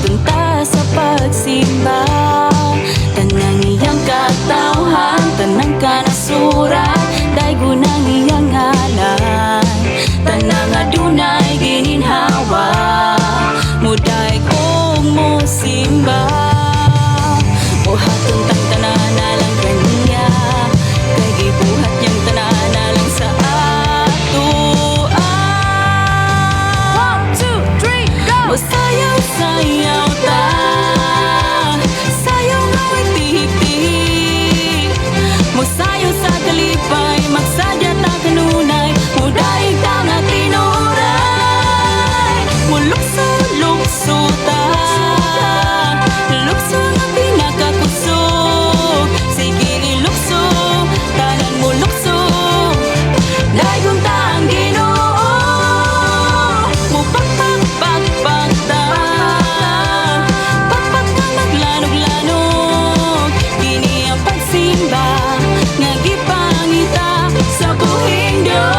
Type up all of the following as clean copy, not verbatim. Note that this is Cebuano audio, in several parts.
Buhaton ta sa pagsimba. Tanang iyang katawhan, tanang kanasuran, daygon ang iyang ngalan. Tanang adunay gininhawa, mudaig og mosimba. Buhaton tang tanan alang kaniya, kay gibuhat niyang tanan alang sa atoa. One, two, three, go! Mosayaw-sayaw ta, sayaw nga way tihik-tihik. Mosayaw sa kalipay, magsadya ta kanunay, mudaig ta nga tinuray. Mulukso-lukso ta, lukso nga pinakakusog. Sige ilukso, tanan molukso, daygon ta ang Ginoo. Mupakpak-pakpak ta, pakpak nga maglanog-lanog. Kini ang pagsimba nga gipangita sa buhing Diyos.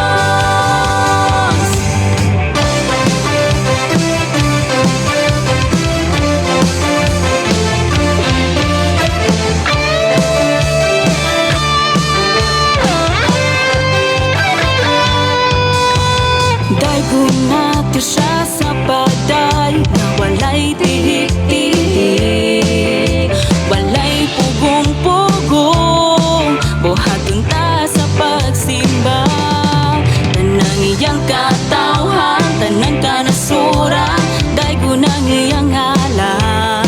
Daygon nato siya sa paday nga walay tihik-tihik, walay pugong-pugong. Buhaton ta sa pagsimba. Tanang iyang katawhan, tanang kanasuran, daygon ang iyang ngalan.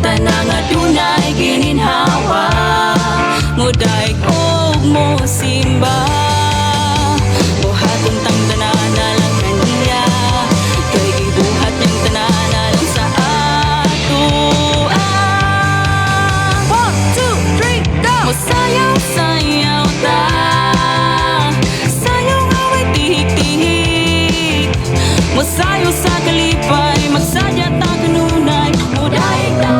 Tanang adunay gininhawa, mudaig og mosimba. Buhaton tang tanan alang kaniya, kay gibuhat niyang tanan alang sa atoa. One, two, three, go! Mosayaw-sayaw ta, sayaw nga way tihik-tihik. Mosayaw sa kalipay, magsadya ta kanunay, mudaig ta.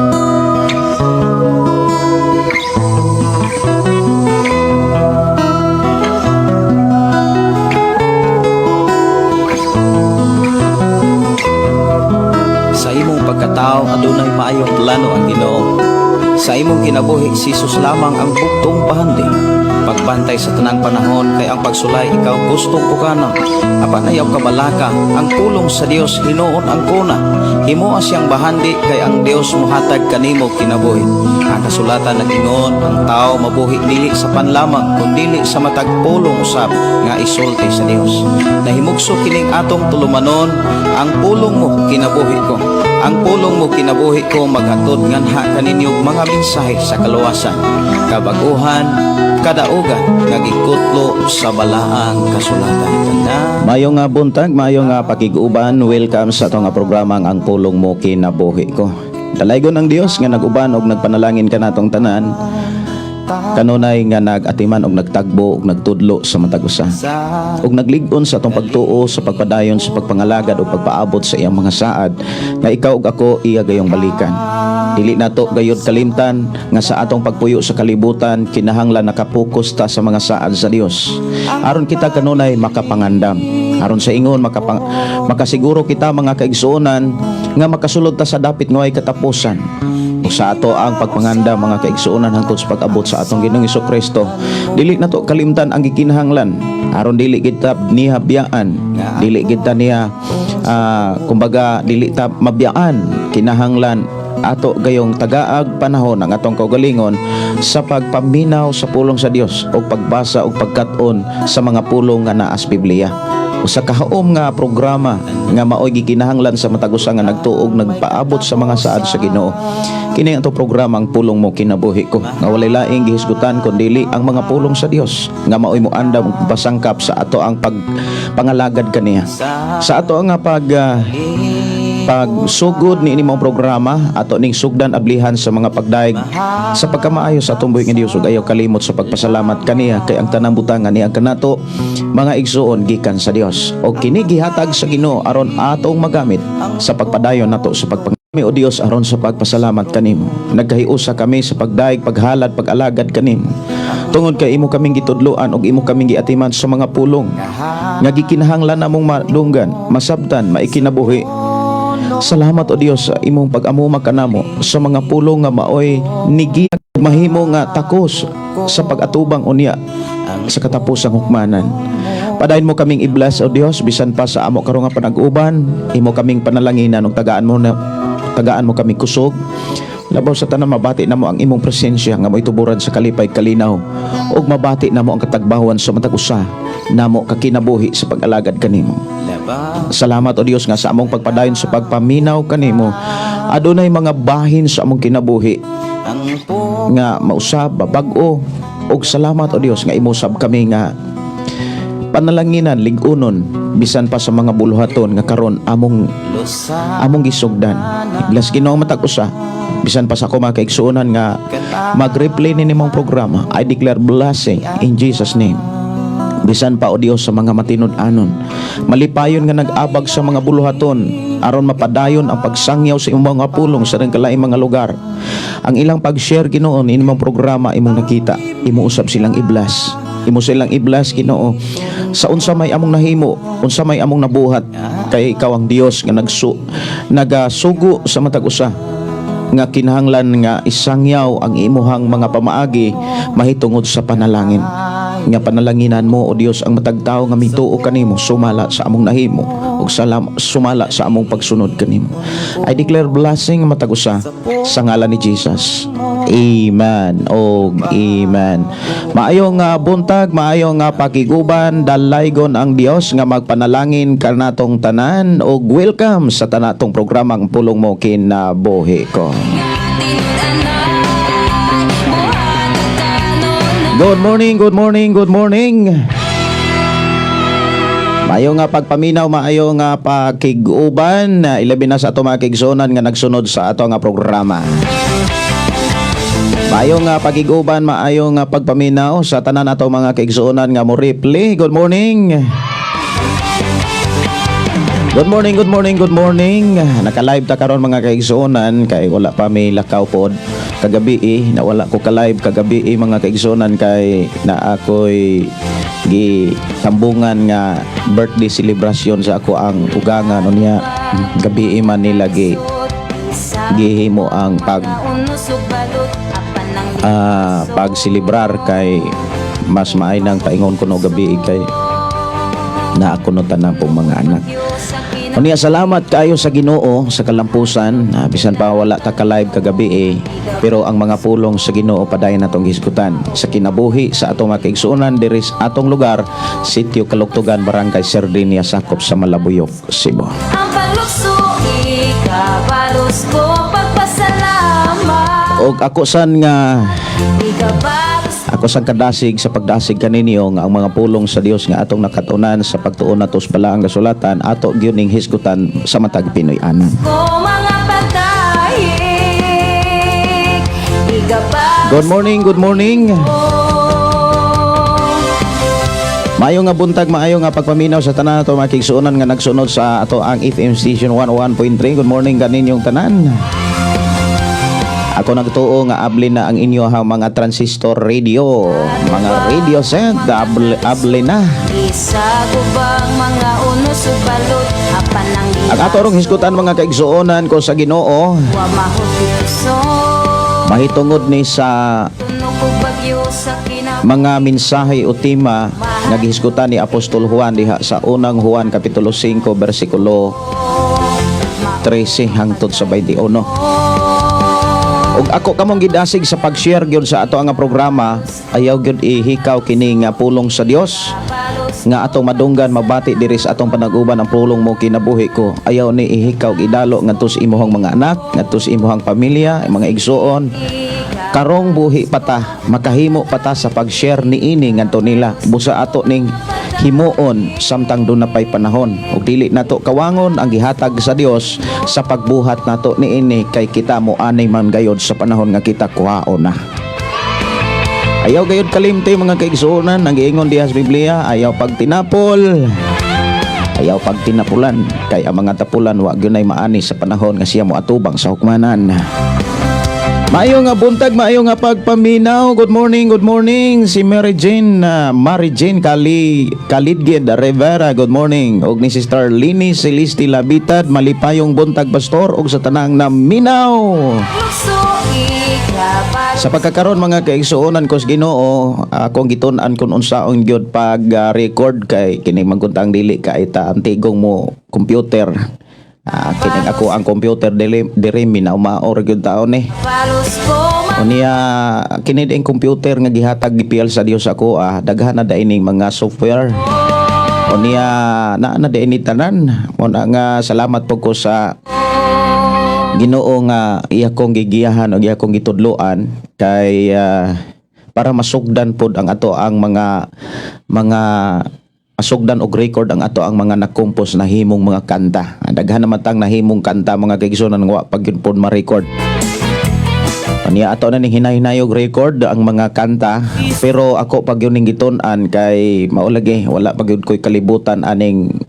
Sa imong pagkatao adunay maayong plano ang Ginoo. Sa imong kinabuhi si Jesus lamang ang bugtong bahandi. Pagbantay sa tanang panahon kay ang pagsulay ikaw gustong pukana. Apan ayaw kabalaka ang pulong sa Dios hinuon ang kuna. Himoa siyang bahandi kay ang Dios mohatag kanimo kinabuhi. Ang kasulatan nag-ingon ang tao mabuhi dili sa panlamang kun dili sa matag pulong usab nga isulti sa Dios. Nahimugso kining atong tulumanon, ang pulong mo kinabuhi ko. Ang pulong mo kinabuhi ko maghatod nganha kaninyo mga mensahe sa kaluwasan, kabaguhan, kadaugan nga gikutlo sa balaang kasulatan. Tanda. Maayong nga buntag, maayong nga pakig-uban, welcome sa atong nga programa ang Pulong Mo Kinabuhi Ko. Dalaygon ang Dios nga nag-uban og nagpanalangin kanatong tanan kanunay nga nag-atiman og nagtagbo og nagtudlo sa matag usa ug naglig-on sa atong pagtuo sa pagpadayon sa pagpangalagad o pagpaabot sa iyang mga saad nga ikaw ug ako iya gayong balikan. Dili nato gayud kalimtan nga sa atong pagpuyo sa kalibutan kinahanglan nakapokus ta sa mga saad sa Dios aron kita kanunay makapangandam, aron sa ingon makasiguro kita, mga kaigsuonan, nga makasulod ta sa dapit nga way katapusan. Ug sa ato ang pagpangandam, mga kaigsuonan, hangtod sa pag-abot sa atong Ginoong Kristo, dili nato kalimtan ang gikinahanglan aron dili kita niya biyaan, dili kita niya kumbaga dili ta mabiyaan. Kinahanglan ato gayong tagaag panahon ang atong kaugalingon sa pagpaminaw sa pulong sa Dios o pagbasa o pagkat-on sa mga pulong nga naa sa Biblia. Usa ka haom nga programa nga maoy gikinahanglan sa matag usa nga nagtuog nagpaabot sa mga saad sa Ginoo. Kini ang atong programa ang Pulong Mo Kinabuhi Ko nga walay laing gihisgutan kun dili ang mga pulong sa Dios nga maoy moandam ug pasangkap sa ato ang pagpangalagad kaniya. Sa ato nga pagsugod ni ini mong programa, ato ning sugdan ablihan sa mga pagdayeg sa pagkamaayo sa atong buhi nga Dios ug ayaw kalimot sa pagpasalamat kaniya kay ang tanang butangan niya kanato, mga igsuon, gikan sa Dios o kini gihatag sa Ginoo aron atong magamit sa pagpadayon nato sa pagpang kami o Dios aron sa pagpasalamat kanimo. Nagkahiusa kami sa pagdaig, paghalad, pag-alagad kanimo. Tungod kay imo kaming gitudloan ug imo kaming giatiman sa mga pulong nga gikinahanglan namong madunggan, masabtan, maikinabuhi. Salamat, O Dios, sa imong pag-amuma kanamo sa mga pulong nga maoy nigi mahimo nga takos sa pag-atubang unya sa katapusang hukmanan. Padayon mo kaming i-bless, O Dios, bisan pa sa amo karon nga panag-uban, imo kaming panalanginan ug tagaan mo kami kusog. Labaw sa tanan, mabati namo ang imong presensya nga mo'y tuburan sa kalipay, kalinaw, ug mabati namo ang katagbawan sa matag usa namo kakinabuhi sa pag-alagad kanimo. Salamat, O Dios, nga sa among pagpadayon sa pagpaminaw kanimo, adunay mga bahin sa among kinabuhi nga mausab, babag-o, ug salamat, O Dios, nga imo sab kami nga panalanginan, lig-unon bisan pa sa mga buluhaton nga karon among gisugdan. Bless, Ginoo, matag usa bisan pa sa ako mga kaigsuonan nga mag-replay ni nimong programa. I declare blessing in Jesus' name. Bisan pa, O Dios, sa mga matinud-anon, malipayon nga nag-abag sa mga buluhaton aron mapadayon ang pagsangyaw sa imong mga pulong sa kalaing mga lugar. Ang ilang pag-share, Ginoo, ni imong programa, imong nakita, imo usab silang i-bless. Imo silang i-bless, Ginoo, sa unsa may among nahimo, unsa may among nabuhat, kay ikaw ang Dios nga nagasugo sa matag usa nga kinahanglan nga isangyaw ang imuhang mga pamaagi mahitungod sa panalangin. Nga panalanginan mo, O Dios, ang matag tawo nga mituo kanimo sumala sa among nahimo ug sumala sa among pagsunod kanimo. I declare blessing matag usa sa ngalan ni Jesus. Amen og amen. Maayong nga buntag, maayong nga pakiguban, dalaygon ang Dios nga magpanalangin kanatong tanan og welcome sa tanatong programang Pulong Mo Kinabuhi Ko. Tinud-anay buhat kanunay. Good morning, good morning, good morning. Maayo nga pagpaminaw, maayo nga pakiguban, ilabi na sa ato mga kaigsuonan nga nagsunod sa ato nga programa. Maayo nga pagiguban, maayo nga pagpaminaw sa tanan ato mga kaigsuonan nga mo replay. Good morning. Good morning, good morning, good morning. Naka-live ta karon, mga kaigsuonan, kay wala pa may lakaw pod kagabi eh, nawala ko ka-live kagabi eh, mga kaigsuonan, kay na ako'y gi tambungan nga birthday celebration sa ako ang ugangan. Unya gabi man nila gihimo ang pagselebrar kay mas maay nang paingon ko no gabi eh, kay na ako no tanan pong mga anak. Unya salamat kayo sa Ginoo sa kalampusan, bisan pa wala ta ka-live kagabi eh, pero ang mga pulong sa Ginoo padayon natong hisgutan sa kinabuhi sa atong mga kaigsuonan diri sa atong lugar, Sitio Kaluktugan, Barangay Sardinia, sakop sa Malabuyok, Cebu. Ang panglukso, ikabalos ko pagpasalamat. Og ako san nga Ikabalos ako sang kadasig sa pagdasig kaninyo nga ang mga pulong sa Dios nga atong nakatunan sa pagtuon nato sa balaang kasulatan, ato gyud ning hisgutan sa matag Pinoy-anan. Ko mga pantayik. Ikabalos Good morning, good morning. ko. Maayo nga buntag, maayo nga pagpaminaw sa tanan ato mga kaigsuonan nga nagsunod sa ato ang FM station 101.3. Good morning kaninyong tanan. Ako nagtuo nga abli na ang inyo mga transistor radio, mga radio set, abli, abli na. Isa ko bang mga unos ug balot apan ang Ang ato rong hisgutan, mga kaigsuonan ko sa Ginoo, Wa mahutuso mahitungod ni sa Tuno ko bagyo sa kinabuhi. mga mensahe o tema nga gihisgutan ni Apostol Juan diha sa Unang Juan kapitulo 5 bersikulo 13 hangtod sa 21. Ug ako kamong gidasig sa pag-share gyud sa ato nga programa, ayaw gyud ihikaw kini nga pulong sa Dios nga atong madunggan, mabati diri sa atong panag-uban, ang Pulong Mo Kinabuhi Ko. Ayaw ni ihikaw, idalo ngadto sa imong mga anak, ngadto sa imong pamilya, mga igsuon. Karong buhi pata, makahimo pata sa pag-share niini ngadto nila. Busa ato ning himuon samtang doon na pay panahon ug dili nato kawangon ang gihatag sa Dios sa pagbuhat nato niini, kay kita mo anay man gayod sa panahon nga kita kuhaon na. Ayaw gayod kalimti, mga kaigsuonan, ang giingon diha sa Biblia, ayaw pagtinapol. Ayaw pagtinapulan, kay ang mga tapulan wa gyud maani sa panahon nga siya mo atubang sa hukmanan. Maayo nga buntag, maayo nga pagpaminaw. Good morning, good morning. Si Mary Jane, Mary Jane Kali Kalidgid Rivera, good morning. Og ni Sister Lini Celeste Labitad, malipayong buntag, pastor, og sa tanang naminaw. Sa pagkakaron, mga kaigsuonan ko sa Ginoo, akong gitun-an kung unsaon gyud pag record kay kini magkuntang dili kay ta antigong mo computer. Kining ako ang computer dili diri minaw maor gyud taon eh. Unya kini ding computer nga gihatag gipiyal sa Dios ako, daghan na daining mga software. Unya naa na diay tanan. Mao na nga salamat po ko sa Ginoo nga iya kong gigiyahan o iya kong gitudloan kay para masugdan pod ang ato ang mga masugdan og record ang ato ang mga nakompos na himong mga kanta. Daghan naman tang nahimong kanta, mga kaigsuonan, nga wa pa gyud pod ma-record. Unya ato na ning hinay-hinayog record ang mga kanta, pero ako pag yun ning gitun-an kay mao lagi wala pa gyud ko'y kalibutan aning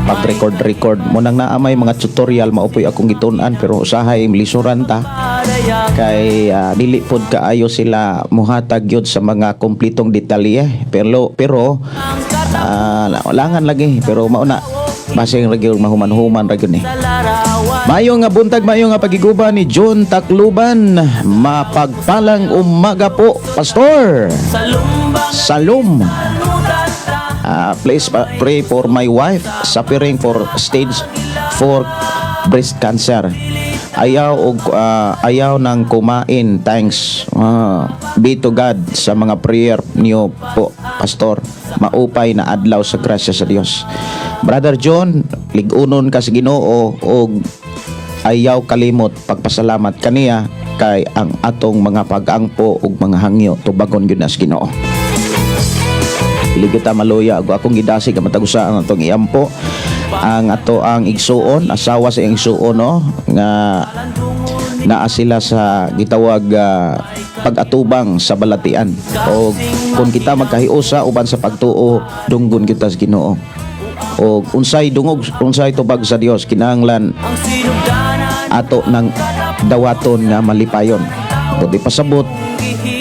pag-record record mo nang naa may mga tutorial, mao po'y akong gitun-an, pero usahay lisuran ta kay dili pod kaayo sila muhatag gyud sa mga kompletong detalye, pero langan lagi, pero mao na basing ra gyud mahuman-human ra gyud ni. Maayo nga buntag, maayo nga pagiguba ni John Tacloban. Mapagpalang umaga po, Pastor. Salum. Please pray for my wife suffering for stage 4 breast cancer. Ayaw og ayaw nang kumain. Thanks. Be to God sa mga prayer niyo po, Pastor. Maupay na adlaw sa grasya sa Dios. Brother John, lig-unon ka sa Ginoo og ayaw kalimot pagpasalamat kaniya kay ang atong mga pag-angpo ug mga hangyo tubagon gyud na sa Ginoo. Dili kita maluya ug akong gidasig ang matag usa ang atong iampo ang ato ang igsuon, asawa sa iyang igsuon, no, nga naa sila sa gitawag pag-atubang sa balatian, o kung kita magkahiusa uban sa pagtuo, dunggon kita sa Ginoo o unsay dungog, unsay tubag sa Dios, kinahanglan ato ng dawaton nga malipayon. Buti pasabot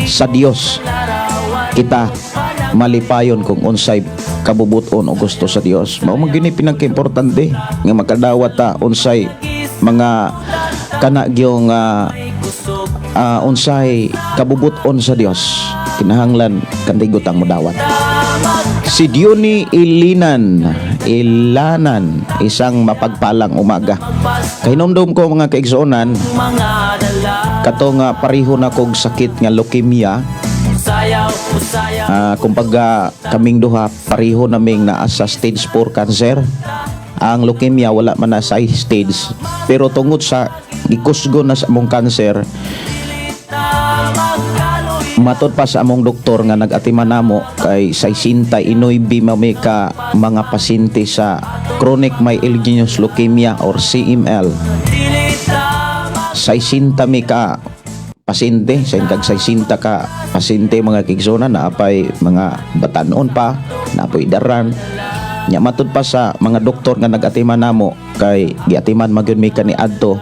sa Dios kita malipayon kung unsay kabubuton o gusto sa Dios. Mao man gyud ni pinaka-importante nga makadawat ta unsay mga kana gyung unsay kabubuton sa Dios. Kinahanglan kandigot ang modawat. Si Diony Ilinan, Ilanan, isang mapagpalang umaga. Kahinomdom ko, mga kaigsuonan, kato nga pareho na kog sakit nga leukemia. Kumbaga kaming duha pareho naming naa sa stage 4 cancer. Ang leukemia wala man na sa stage, pero tungod sa gikusgo na sa among cancer, matod pa sa among doktor nga nag-atiman namo kay 69 mami ka mga pasyente sa chronic myelogenous leukemia or CML. 60 mi ka pasyente, sa kag 60 ka pasyente, mga kaigsuonan, naapay mga batanon pa, naapoy daran. Nya matud pa sa mga doktor nga nag-atiman namo kay giatiman magyud mi kaniadto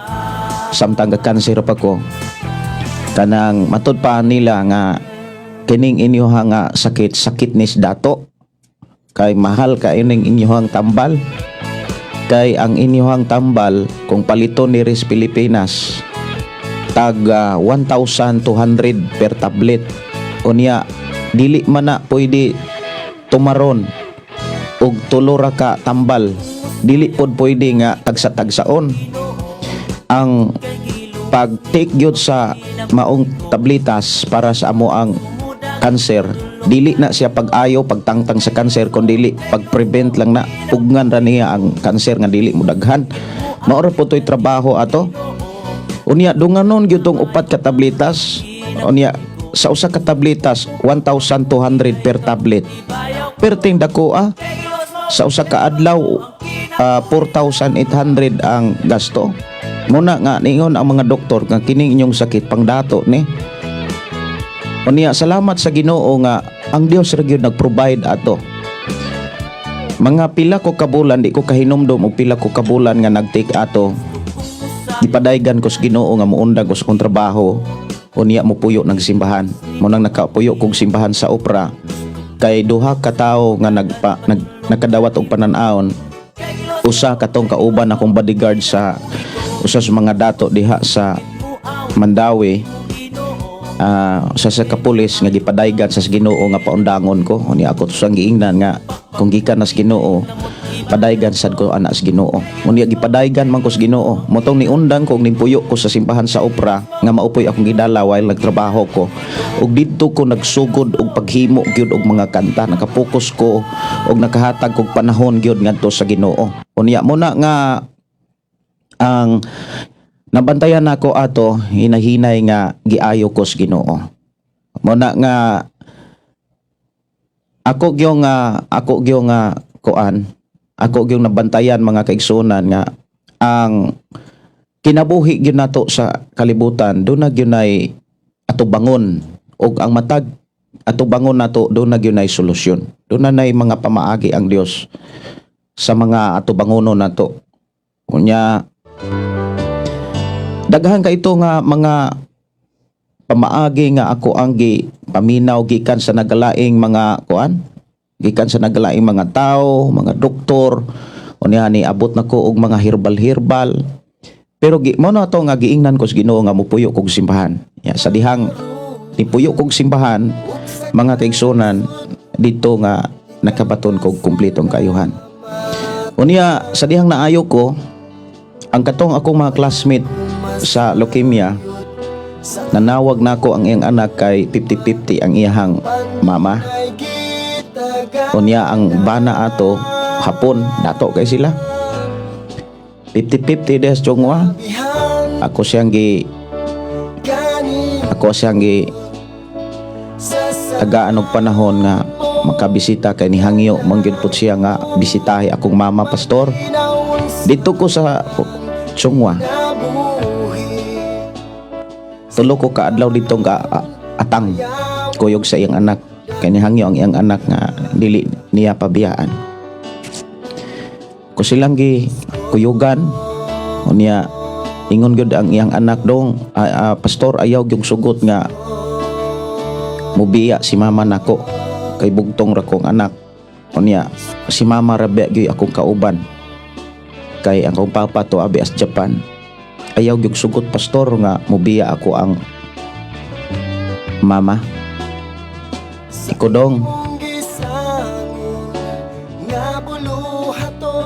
samtang ga-cancer pa ko. Kanang matud pa nila nga kining inyoha nga sakit, sakit nis dato kay mahal ka ining inyohang tambal, kay ang inyohang tambal kung paliton ni sa Pilipinas tag 1,200 per tablet. Unya dili man na pwede tumaron og tulo ra ka tambal, dili pod pwede nga tagsa-tagsaon ang pag-take gyud sa maong tabletas para sa amo ang cancer. Dili na siya pag-ayo, pagtangtang sa cancer, kun dili pag-prevent lang na, pugnan ra niya ang cancer nga dili mo daghan. Mao ra po to'y trabaho ato. Unya dunganon gyud tong upat ka tabletas. Unya sa usa ka tabletas 1,200 per tablet, perting dako ah. Sa usa ka adlaw 4,800 ang gasto. Muna nga ningon ang mga doktor nga kining inyong sakit pangdato ni. Unya salamat sa Ginoo nga ang Dios ra gyud nag-provide ato. Mga pila ko kabulan, di ko kahinumdom og pila ko kabulan nga nag-take ato. Gipadaygan ko sa Ginoo nga muundang ko sa akong trabaho, unya mopuyo ng simbahan. Mao nang nakapuyo kog simbahan sa Opra kay duha ka tawo nga nakadawat og panan-awon. Usa katong kauban akong bodyguard sa usa sa mga dato diha sa Mandaue, usa sa kapulis nga gipadaygan sa Ginoo nga paundangon ko. Unya ako to sang giingnan nga kung gikan na sa Ginoo, padaygan sad ko ana sa Ginoo. Unya gipadaygan man ko sa Ginoo. Mao tong niundang ko, nimpuyo ko sa simbahan sa Opra nga mao poy akong gidala while nagtrabaho ko, ug didto ko nagsugod og paghimo gyud og mga kanta. Nakapokus ko og nakahatag kog panahon gyud ngadto sa Ginoo. Unya mao na nga ang nabantayan nako ato, hinahinay nga giayo ko sa Ginoo. Mao na nga ako gyud nga kuan, ako gyud nabantayan, mga kaigsunan, nga ang kinabuhi gyud nato sa kalibutan duna gyud nay atubangon, ug ang matag atubangon nato duna gyud nay solusyon. Duna nay mga pamaagi ang Dios sa mga atubangonon nato. Unya daghan ka ito nga mga pamaagi nga ako ang gi paminaw gikan sa nagalaing mga kuan, gikan sa nagalaing mga tao, mga doktor. Unya ni abot na ko og mga herbal-herbal, pero mao na to nga giingnan ko sa Ginoo nga mupuyo kog simbahan. Ya, sa dihang nipuyo kog simbahan, mga kaigsunan, dito nga nakabaton kog kumpletong kaayuhan. Unya sa dihang naayo ko, ang katong akong mga classmate sa leukemia, nanawag nako ang iyang anak kay 50-50 ang iyahang mama. Unya ang bana ato hapon, dato kay sila, 50-50 des Chongwa. Ako siyang gi tagaan og panahon nga makabisita kay nihangyo man gyud pud siya nga bisitahi akong mama, pastor. Dito ko sa Chongwa, 3 ko kaadlaw dito nga atang kuyog sa iyang anak kay nihangyo ang iyang anak nga dili niya pabiyaan ko. Silang gi kuyugan. Unya ingon gyud ang iyang anak, "Dong, pastor, ayaw gyud sugot nga mubiya si mama nako kay bugtong ra kong anak. Unya si mama ra ba gyud akong kauban kay ang akong papa to abi as Japan. Ayaw gyud sugot, pastor, nga mubiya ako ang mama." Iko, "Dong,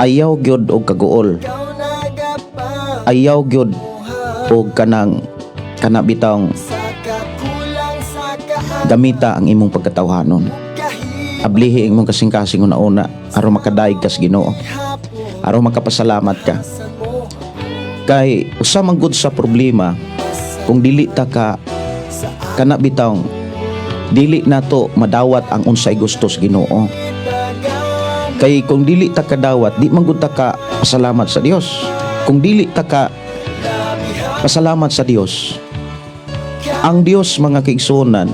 ayaw gyud og kaguol, ayaw gyud og kanang kana bitawng gamita ang imong pagkatawhanon. Ablihi ang imong kasing-kasing una-una aron makadaig ka sa Ginoo, aron makapasalamat ka." Kay usa man gud sa problema kung dili ta ka kana bitawng dili nato madawat ang unsay gusto sa Ginoo. Kay kung dili ta kadawat, di man gud ta ka pasalamat sa Dios. Kung dili ta ka pasalamat sa Dios, ang Dios, mga kaigsuonan,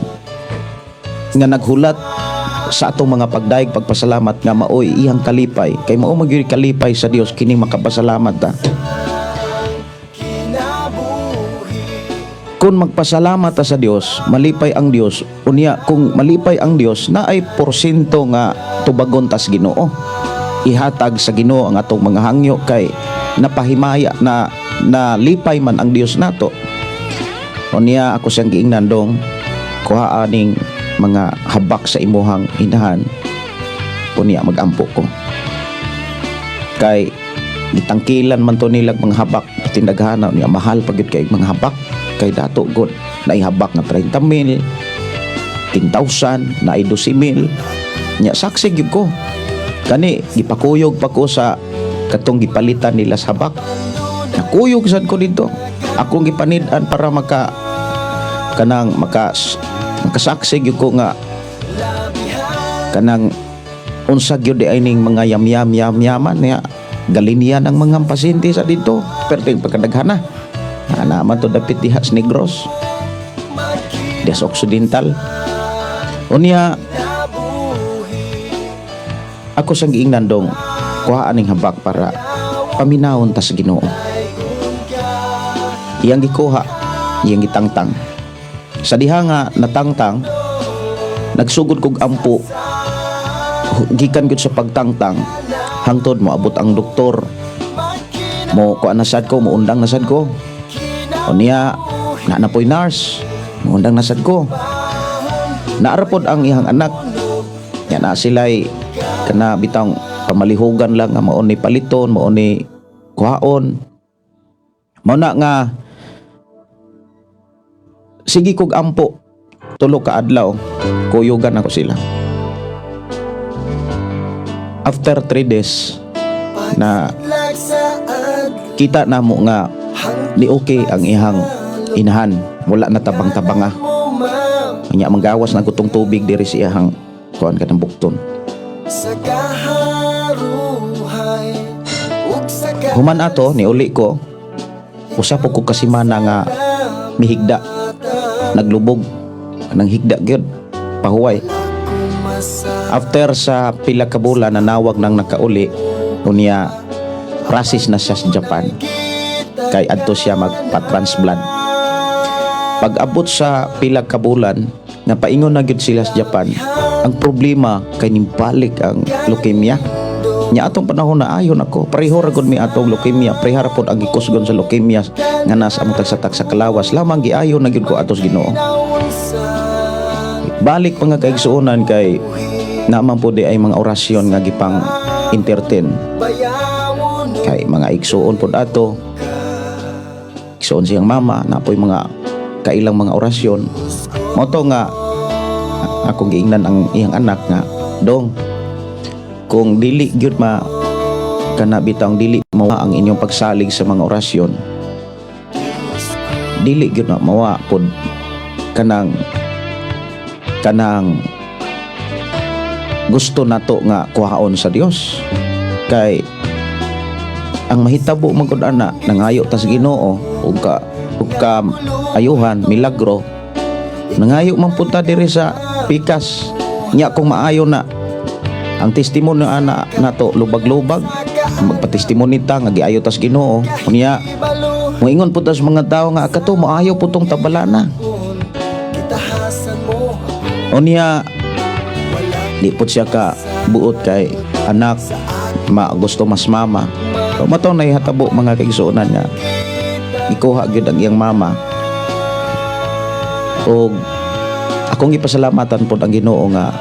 nga naghulat sa atong mga pagdayeg pagpasalamat nga maoy iyang kalipay, kay mao man gyud kalipay sa Dios kining makapasalamat ta. Kung magpasalamat ta sa Dios, malipay ang Dios. Unya kung malipay ang Dios, naay porsyento nga tubagon tas Ginoo, ihatag sa Ginoo ang atong mga hangyo kay napahimaya na nalipay man ang Dios nato. Unya ako siyang giingnan, "Dong, kuha aning mga habak sa imuhang inahan, unya magampo ko." Kay gitangkilan man to nilag mga habak patindaghana niya, mahal pa gyud kay mga habak kay dato god. Naihabak nga 30 mil, 10,000, naay 12 mil. Nya saksi gyud ko kani, gipakuyog pa ko sa katong gipalitan nila sa habak. Nakuyog sad ko dito, akong gipanid-an para maka kanang makasaksi gyud ko nga kanang unsa gyud di ay ning mga yam-yam yam yaman niya. Galinian ang mga pasyente sa dito, perting pagkadaghana na naman to dapit diha sa Negros, diha sa Occidental. Unya ako sang giingnan, "Dong, kuha aning habak para paminawon ta sa Ginoo." Iyang gikuha, iyang gitangtang. Sa diha nga natangtang, nagsugod kog ampo gikan gud sa pagtangtang hangtod mo abot ang doktor, mo kuan na sad ko, moundang na sad ko. Unya na po'y nurse, moundang na sad ko. Naa ra pod ang iyang anak ya na sila'y kana bitang pamalihugan lang nga mao ni paliton, mao ni kuhaon. Mao na nga sige kog ampo 3 ka adlaw, kuyugan ako sila. After 3 days na kita na mo nga di okay ang ihang inahan, wala na tabang-tabang ah. Nya manggawas na gutong tubig diri sa iyang kuan kanang bukton. Human ato ni uli ko, usa po ko kasimana nga mihigda, naglubog nang higda gyud pahuway. After sa pila ka bulan, nanawag nang nakauli. Unya process na siya sa Japan kay adto siya magpa-transplant. Pag abot sa pila ka bulan, napaingon na gyud sila sa Japan, ang problema kay nimbalik ang leukemia. Nya atong panahon na ayon ako, pareho ra gud mi atong leukemia, pareha ra pod ang gikusgon sa leukemia nga nasa among tagsa-tagsa kalawas lamang. Giayon na gyud ko atos Ginoo. Balik, mga kaigsuonan, kay naman po di ay mga orasyon nga gipang entertain kay mga igsuon pod ato, igsuon siyang mama na po'y mga kailang mga orasyon. Mao to nga akong giingnan ang iyang anak nga, "Dong, kung dili gyud ma kana bitang dili mawa ang inyong pagsalig sa mga orasyon, dili gyud na mawa pod kanang gusto nato nga kuhaon sa Dios, kay ang mahitabo man gud ana, nangayo ta sa Ginoo og ka ayuhan, milagro, nangayo man pud ta diri sa pikas. Nya kung maayo na ang testimonyo ana nato, lubag-lubag magpatestimony ta nga giayo tas Ginoo. Unya moingon pud tas mga tawo nga kato maayo pud tong tabalana." Unya di pud siya ka buot kay anak ma gusto mas mama. So, mao tong nahihatabo, mga kaigsuonan, nga ikuha gyud ang iyang mama. Og akong gipasalamatan pod ang Ginoo nga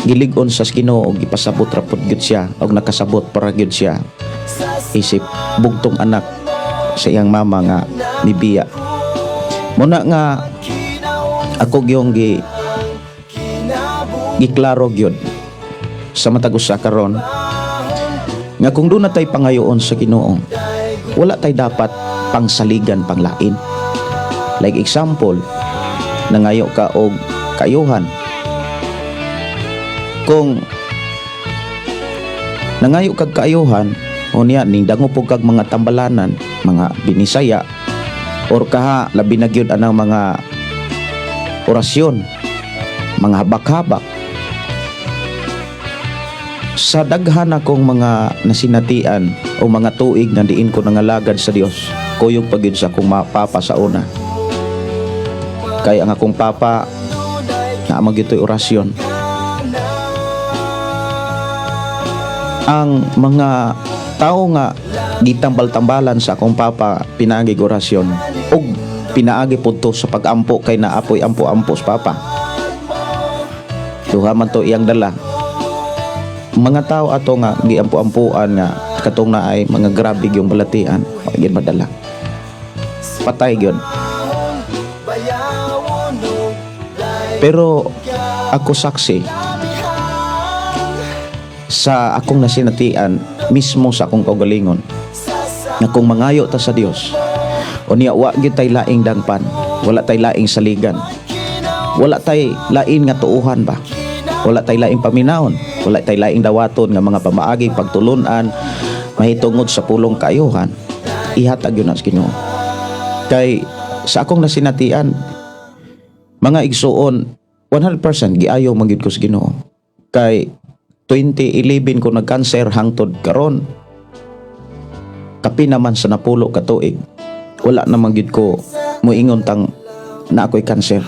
gilig-on sa Ginoo, gipasabot ra pod gyud siya og nakasabot para gyud siya isip bugtong anak sa iyang mama nga nibiya. Muna nga ako gyung giklaro gyud sa matag usa karon nga kung duna tay pangayoon sa Ginoo, wala tay dapat pangsaligan panglain. Like example, nangayo ka og kayuhan. Kung nangayo kag kaayuhan, unya ning dangop kag mga tambalanan, mga binisaya or kaha labi na gyud anang mga orasyon, mga habak-habak, sa daghan akong mga nasinatian o mga tuig nga diin ko nangalagad sa Dios, kuyog pa gyud sa akong papa sa una, kay ang akong papa naa man gyud orasyon. Ang mga tao nga gitambal-tambalan sa akong papa pinaagi orasyon ug pinaagi pud to sa pag-ampo, kay naapoy ampo-ampo sa papa, duha man to iyang dala. Mga tao ato nga giampo-ampuan nga katong na ay mga grabe yung balatian, wa gyud madala, patay gyud. Pero ako saksi sa akong nasinatian mismo sa akong kaugalingon nga kung mangayo ta sa Dios, unya wa gyud tay laing dangpan, wala tay laing saligan, wala tay lain nga tuuhan ba, wala tay laing paminahon, wala tay laing dawaton nga mga pamaagi pagtulunan mahitungod sa pulong kaayuhan, ihatag yun na sa Ginoo. Kay sa akong nasinatian, mga igsuon, 100% giayo man gyud ko sa Ginoo, kay 2011 ko nagkanser hangtod karon, kapin naman sa 10 ka tuig. Wala naman gyud ko moingon tang na ako'y cancer.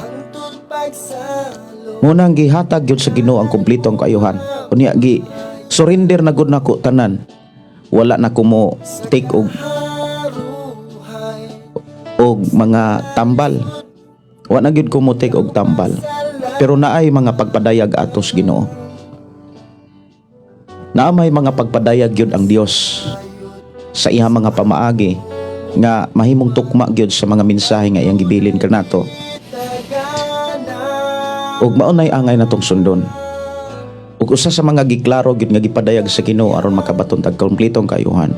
Munang gihatag gyud sa Ginoo ang kumpletong kaayuhan. Unya gi surrender na gud nako tanan. Wala na ko mo take og mga tambal. Wa na gyud ko mo take og tambal. Pero naay mga pagpadayag atos Ginoo. Naa may mga pagpadayag gyud ang Dios sa iyang mga pamaagi nga mahimong tukma gyud sa mga mensahe nga iyang gibilin kanato. Ug mao nay angay natong sundon. Ug usa sa mga giklaro gyud nga gipadayag sa Ginoo aron makabaton tag kompletong kaayuhan.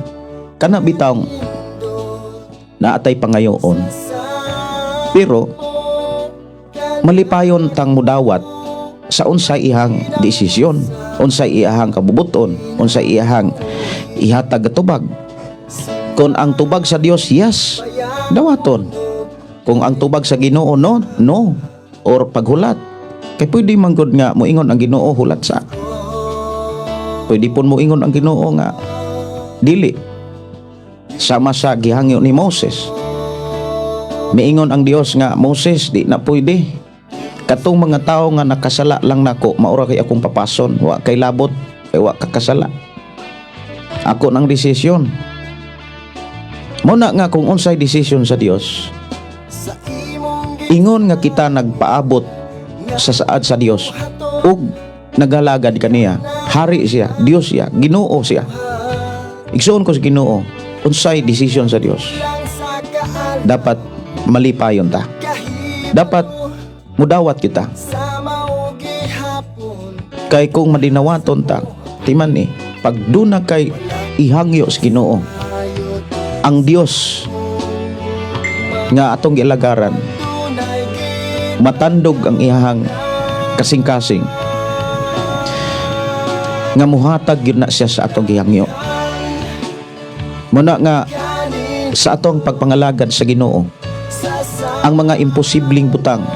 Kana bitawng naatay pangayoon. Pero malipayon tang mudawat sa unsay ihang desisyon, unsay iyahang kabubuton, unsay iyahang ihatag tubag. Kung ang tubag sa Dios, yes, dawaton. Kung ang tubag sa Ginoo, no, no. Or paghulat. Kay pwede man gud nga moingon ang Ginoo, hulat sa. Pwede pon moingon ang Ginoo nga dili. Sama sa gihangyo ni Moses. Miingon ang Dios nga, "Moses, di na pwede. Katong mga tao nga nakasala lang nako, maura kay akong papason, wa kay labot, kay wa kakasala. Ako nang desisyon." Mo na nga kung unsay desisyon sa Dios, ingon nga kita nagpaabot sa saad sa Dios ug nagalagad kaniya, hari siya, Dios siya, Ginoo siya. Igsuon ko sa Ginoo, unsay desisyon sa Dios, dapat malipayon ta. Dapat mudawat kita. Kay kung madinawaton ta, timan ni, pag duna kay ihangyo sa Ginoo, ang Dios nga atong gialagaran, matandog ang iyahang kasing-kasing nga muhatag gyud na siya sa atong gihangyo. Muna nga sa atong pagpangalagad sa Ginoo, ang mga imposibleng butang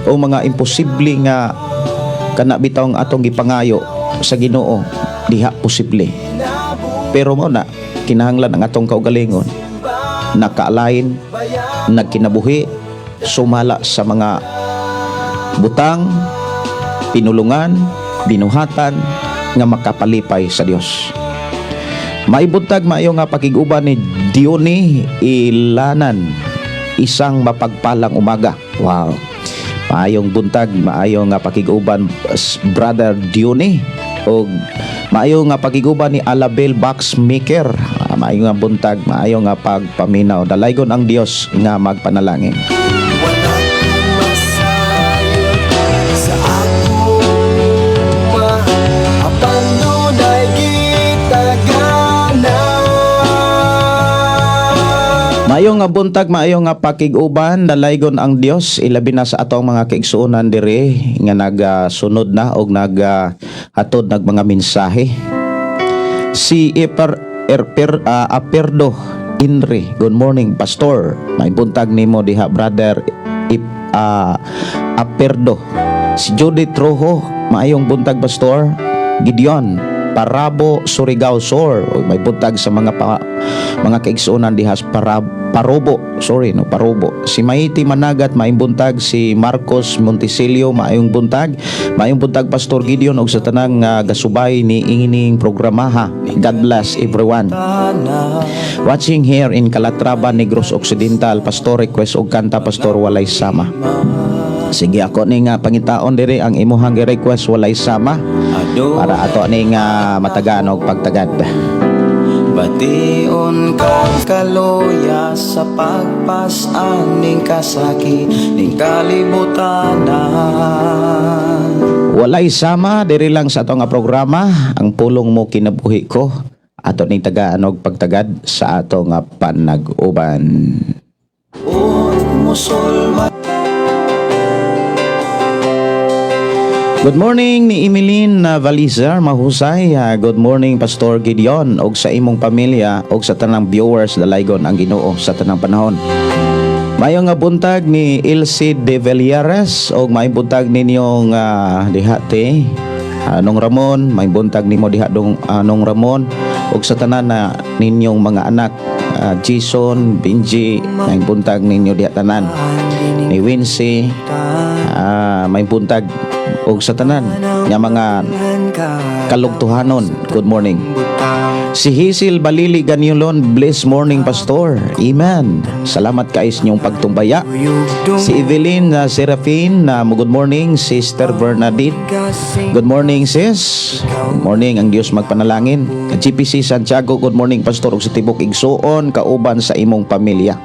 o mga imposible nga kana bitaw ang atong gipangayo sa Ginoo, diha posible. Pero mo na kinahanglan ang atong kaugalingon naka-align, nagkinabuhi sumala sa mga butang, pinulungan, binuhatan nga makapalipay sa Dios. Maibutag maayo nga pakig-uban ni Diony Ilanan. Isang mapagpalang umaga. Wow. Maayong buntag, maayo nga pakig-uban, Brother Diony. Og maayo nga pakig-uban ni Alabel Box Maker. Ah, maayo nga buntag, maayo nga pagpaminaw. Dalaygon ang Dios nga magpanalangin. Wala masayod sa ako apan dunay gitagana. Maayo nga buntag, maayo nga pakig-uban, dalaygon ang Dios, ilabi na sa atong mga kaigsuonan diri nga nagasunod na og nagahatod nag mga mensahe. Si Iper Erper Aperdo Inri, good morning, Pastor. May buntag nimo diha, Brother Aperdo. Si Judith Rojo, maayong buntag, Pastor. Gideon Parabo, Surigao Sur. Oy, may buntag sa mga kaigsuonan diha sa Parobo. Sorry, no, Parobo. Si Maiti Managat, maayong buntag. Si Marcos Montesilio, maayong buntag. Maayong buntag, Pastor Gideon, ug sa tanang gasubay ni ingining programaha. God bless everyone. Watching here in Calatrava, Negros Occidental, Pastor, request og kanta, Pastor, "Walay Sama." Sige, ako ni nga pangitaon diri ang imuhang request, "Walay Sama," para ato ni nga matagaan og pagtagad. Bation kang kaluya sa pagpas-an ning kasakit ning kalibutan. "Walay Sama" diri lang sa ato nga programa, Ang Pulong Mo Kinabuhi Ko. Ato ning tagaan og pagtagad sa ato nga panag-uban. Musulman. Good morning ni Emeline Valizar, mahusay. Good morning, Pastor Gideon, og sa imong pamilya og sa tanang viewers, dalaygon ang Ginoo sa tanang panahon. Maayong nga buntag ni Ilse de Villares og maayong buntag ninyong diha te. Anong Ramon, may buntag nimo diha dong Anong Ramon, og sa tanan na ninyong mga anak. Jason, Benji, may buntag ninyo diha tanan. Ni Wincy, may buntag og sa tanan nga mga kalugtuhanon. Good morning. Si Hisil Balili Ganyulon, bless morning, Pastor. Amen. Salamat kay sa inyong pagtumbaya. Si Evelyn Serafin, good morning. Sister Bernadette, good morning, sis. Good morning, ang Diyos magpanalangin. GPC Santiago, good morning, Pastor, ug sa tibok igsuon kauban sa imong pamilya.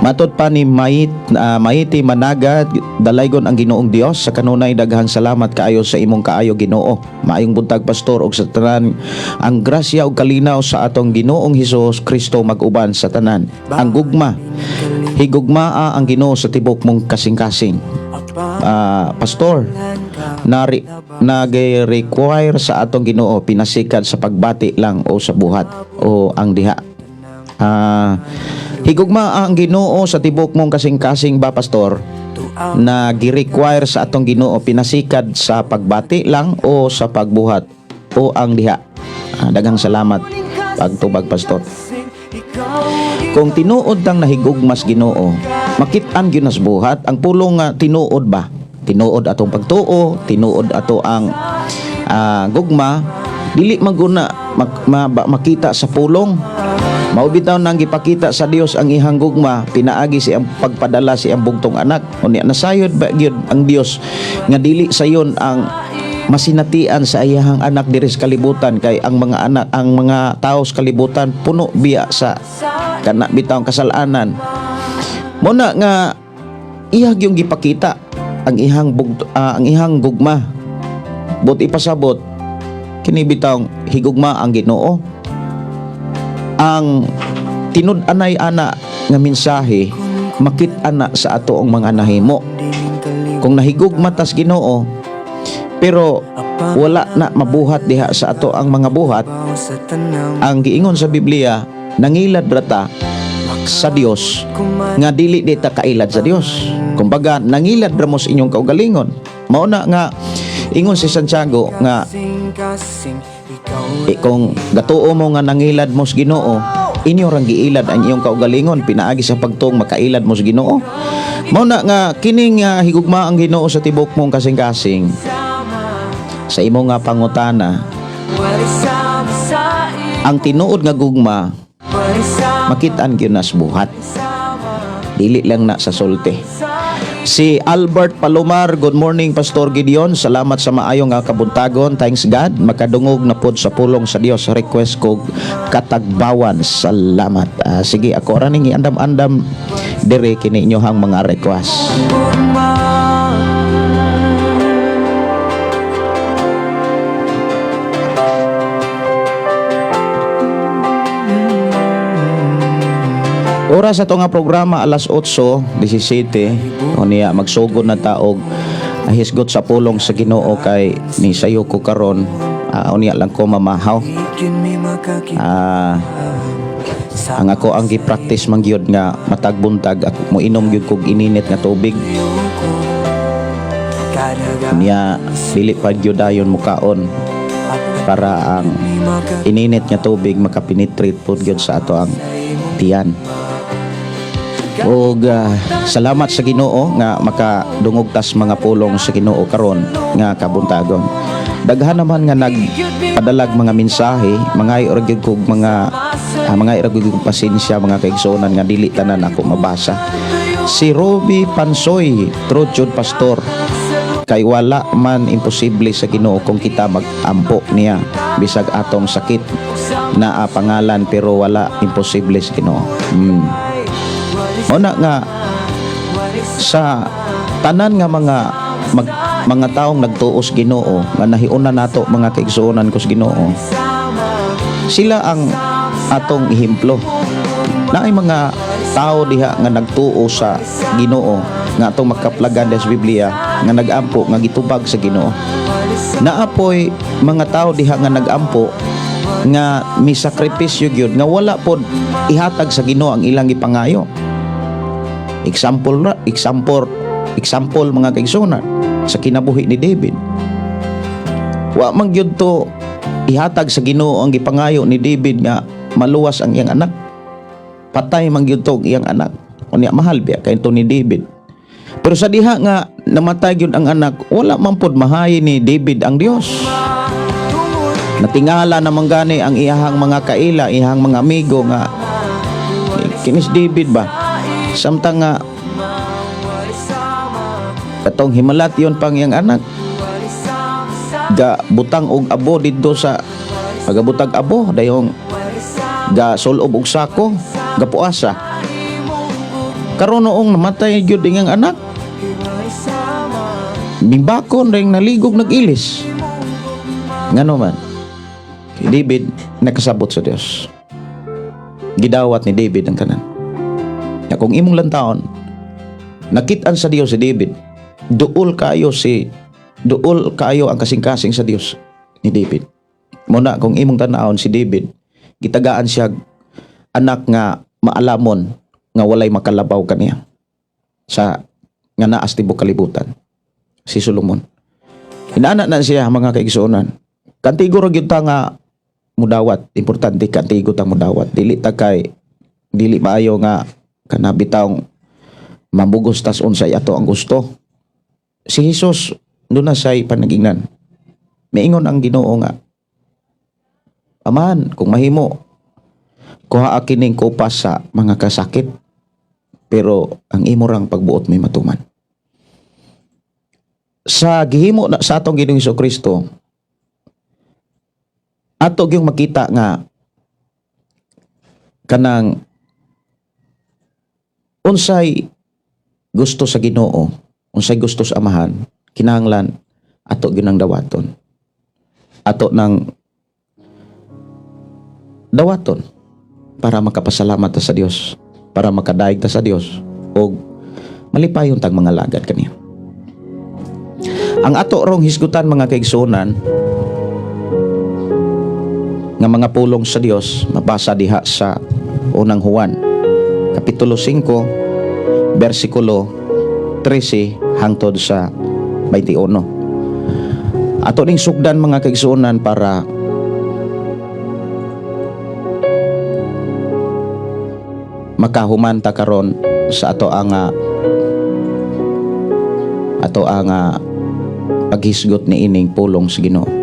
Matod pa ni Maiti Managat, dalaygon ang Ginoong Dios sa kanunay, daghang salamat kaayo sa imong kaayo, Ginoo. Maayong buntag, Pastor, ug sa tanan. Ang grasya ug kalinaw sa atong Ginoong Hesus Kristo mag-uban sa tanan. Ang gugma. Higugmaa ang Ginoo sa tibok mong kasing-kasing. Pastor, nari nag-require sa atong Ginoo pinasikad sa pagbati lang o sa buhat o ang diha? Higugma ang Ginoo sa tibok mong kasing-kasing ba, Pastor, na gi-require sa atong Ginoo pinasikad sa pagbati lang o sa pagbuhat o ang diha? Daghang salamat pagtubag, Pastor. Kung tinuod tang nahigugmas Ginoo, makit-an gyud nas buhat. Ang pulong nga tinuod ba? Tinuod atong pagtuo, tinuod ato ang gugma, dili man guna makita sa pulong. Mao bitaw nang gipakita sa Dios ang ihang gugma pinaagi sa iyang pagpadala sa iyang bugtong anak. Unya nasayod ba gyud ang Dios nga dili sayon ang masinatian sa iyahang anak diri sa kalibutan, kay ang mga anak, ang mga tao sa kalibutan puno biya sa kana bitaw kasalanan. Mo na nga iya gyung gipakita ang ihang gugma. But ipasabot kini bitawng higugma ang Ginoo, ang tinud-anay ana nga mensahe makit-an na sa atoong mga nahimo. Kung nahigugma tas Ginoo pero wala na mabuhat diha sa ato ang mga buhat, ang giingon sa Biblia, nangilad rata sa Dios nga dili di ta kailad sa Dios. Kumbaga nangilad ra mo sa inyong kaugalingon. Mao na nga ingon si Santiago nga kung gatuo mo nga nangilad mo sa Ginoo, inyo rang giilad ang iyong kaugalingon pinaagi sa pagtuong makailad mo sa Ginoo. Mao na nga kining higugma ang Ginoo sa tibok mong kasing-kasing, sa imo nga pangutana, ang tinuod nga gugma makit-an gyud na sa buhat, dili lang na sa sulti. Si Albert Palomar, good morning, Pastor Gideon. Salamat sa maayong nga kabuntagon. Thanks God, makadungog na pod sa pulong sa Dios. Request ko Katagbawan. Salamat. Sige, ako ra ning andam-andam dire kini inyohang mga request. Oras ato nga programa alas 8:17. Unya magsugod na ta og hisgot sa pulong sa Ginoo kay ni sayo ko karon. Unya lang ko mamahaw. Ang ako ang gi-practice man gyud nga matag buntag ako mo inom gyud kog ininit nga tubig. Unya dili pa gyud dayon mukaon para ang ininit nga tubig makapenetrate pod gyud sa ato ang tiyan. Og salamat sa Ginoo nga makadungog tas mga pulong sa Ginoo karon nga kabuntagon. Daghan naman nga nagpadalag mga mensahe, mga ra gyud kog mga ra gyud kog pasensya, mga kaigsuonan, nga dili tanan ako mabasa. Si Ruby Pansoy, true jud, Pastor, kay wala man imposible sa Ginoo kung kita magampo niya, bisag atong sakit naa pangalan, pero wala imposible sa Ginoo. Una nga sa tanan nga mga taong nagtuos Ginoo nga nahiuna nato, mga kaigsuonan ko sa Ginoo, sila ang atong ehemplo. Naay mga tao diha nga nagtuo sa Ginoo nga atong makaplagan sa Biblia nga nagampo nga gitubag sa Ginoo. Naapoy mga tao diha nga nagampo nga misakripisyo gyud nga wala pod ihatag sa Ginoo ang ilang gipangayo. Example ra, example, example, mga kaigsuonan, sa kinabuhi ni David. Wa man gyud to ihatag sa Ginoo ang gipangayo ni David nga maluwas ang iyang anak. Patay man gyud tong iyang anak. Unya mahal biya kay to ni David. Pero sa diha nga namatay gyud ang anak, wala man pod mahayi ni David ang Dios. Natingala naman gani ang iyahang mga kaila, iyahang mga amigo nga kinis David ba? Samtang nga katong himalat yon pang iyang anak, ga butang og abo didto sa pagabutag abo, dayong ga sulob og sako, ga puasa. Karon noong namatay gyud iyang anak, mibakon ring naligog, nag-ilis. Ngano man kay David nakasabot sa Dios. Gidawat ni David ang tanan. Ya, kung imong lantawon, nakit-an sa Dios si David. Duol kaayo ang kasing-kasing sa Dios ni David. Muna kung imong tan-awon si David, gitagaan siya anak nga maalamon nga walay makalabaw kaniya sa nga naas tibok kalibutan, si Solomon. Inana na siya, mga kaigsuonan. Kantigo ra gyud ta nga mudawat, importante kantigo ta mudawat. Dili ta kay dili maayo nga kana bitawng mamugos tas unsay ato ang gusto. Si Jesus duna siya'y panagingnan. Miingon ang Ginoo nga, "Amahan, kung mahimo, kuha kining kupas sa mga kasakit, pero ang imo rang pagbuot may matuman." Sa gihimo na sa atong Ginoong Kristo, ato gyung makita nga kanang unsay gusto sa Ginoo, unsay gusto sa Amahan, kinahanglan ato gyud nang dawaton. Ato nang dawaton para makapasalamat ta sa Dios, para makadaig ta sa Dios og malipayon tag mga lagad kaniya. Ang ato rong hisgutan, mga kaigsuonan, nga mga pulong sa Dios mabasa diha sa Unang Juan kapitulo 5 bersikulo 13 hangtod sa 21. Ato ning sugdan, mga kaigsuonan, para makahuman ta karon sa ato ang paghisgot ni ining pulong sa Ginoo.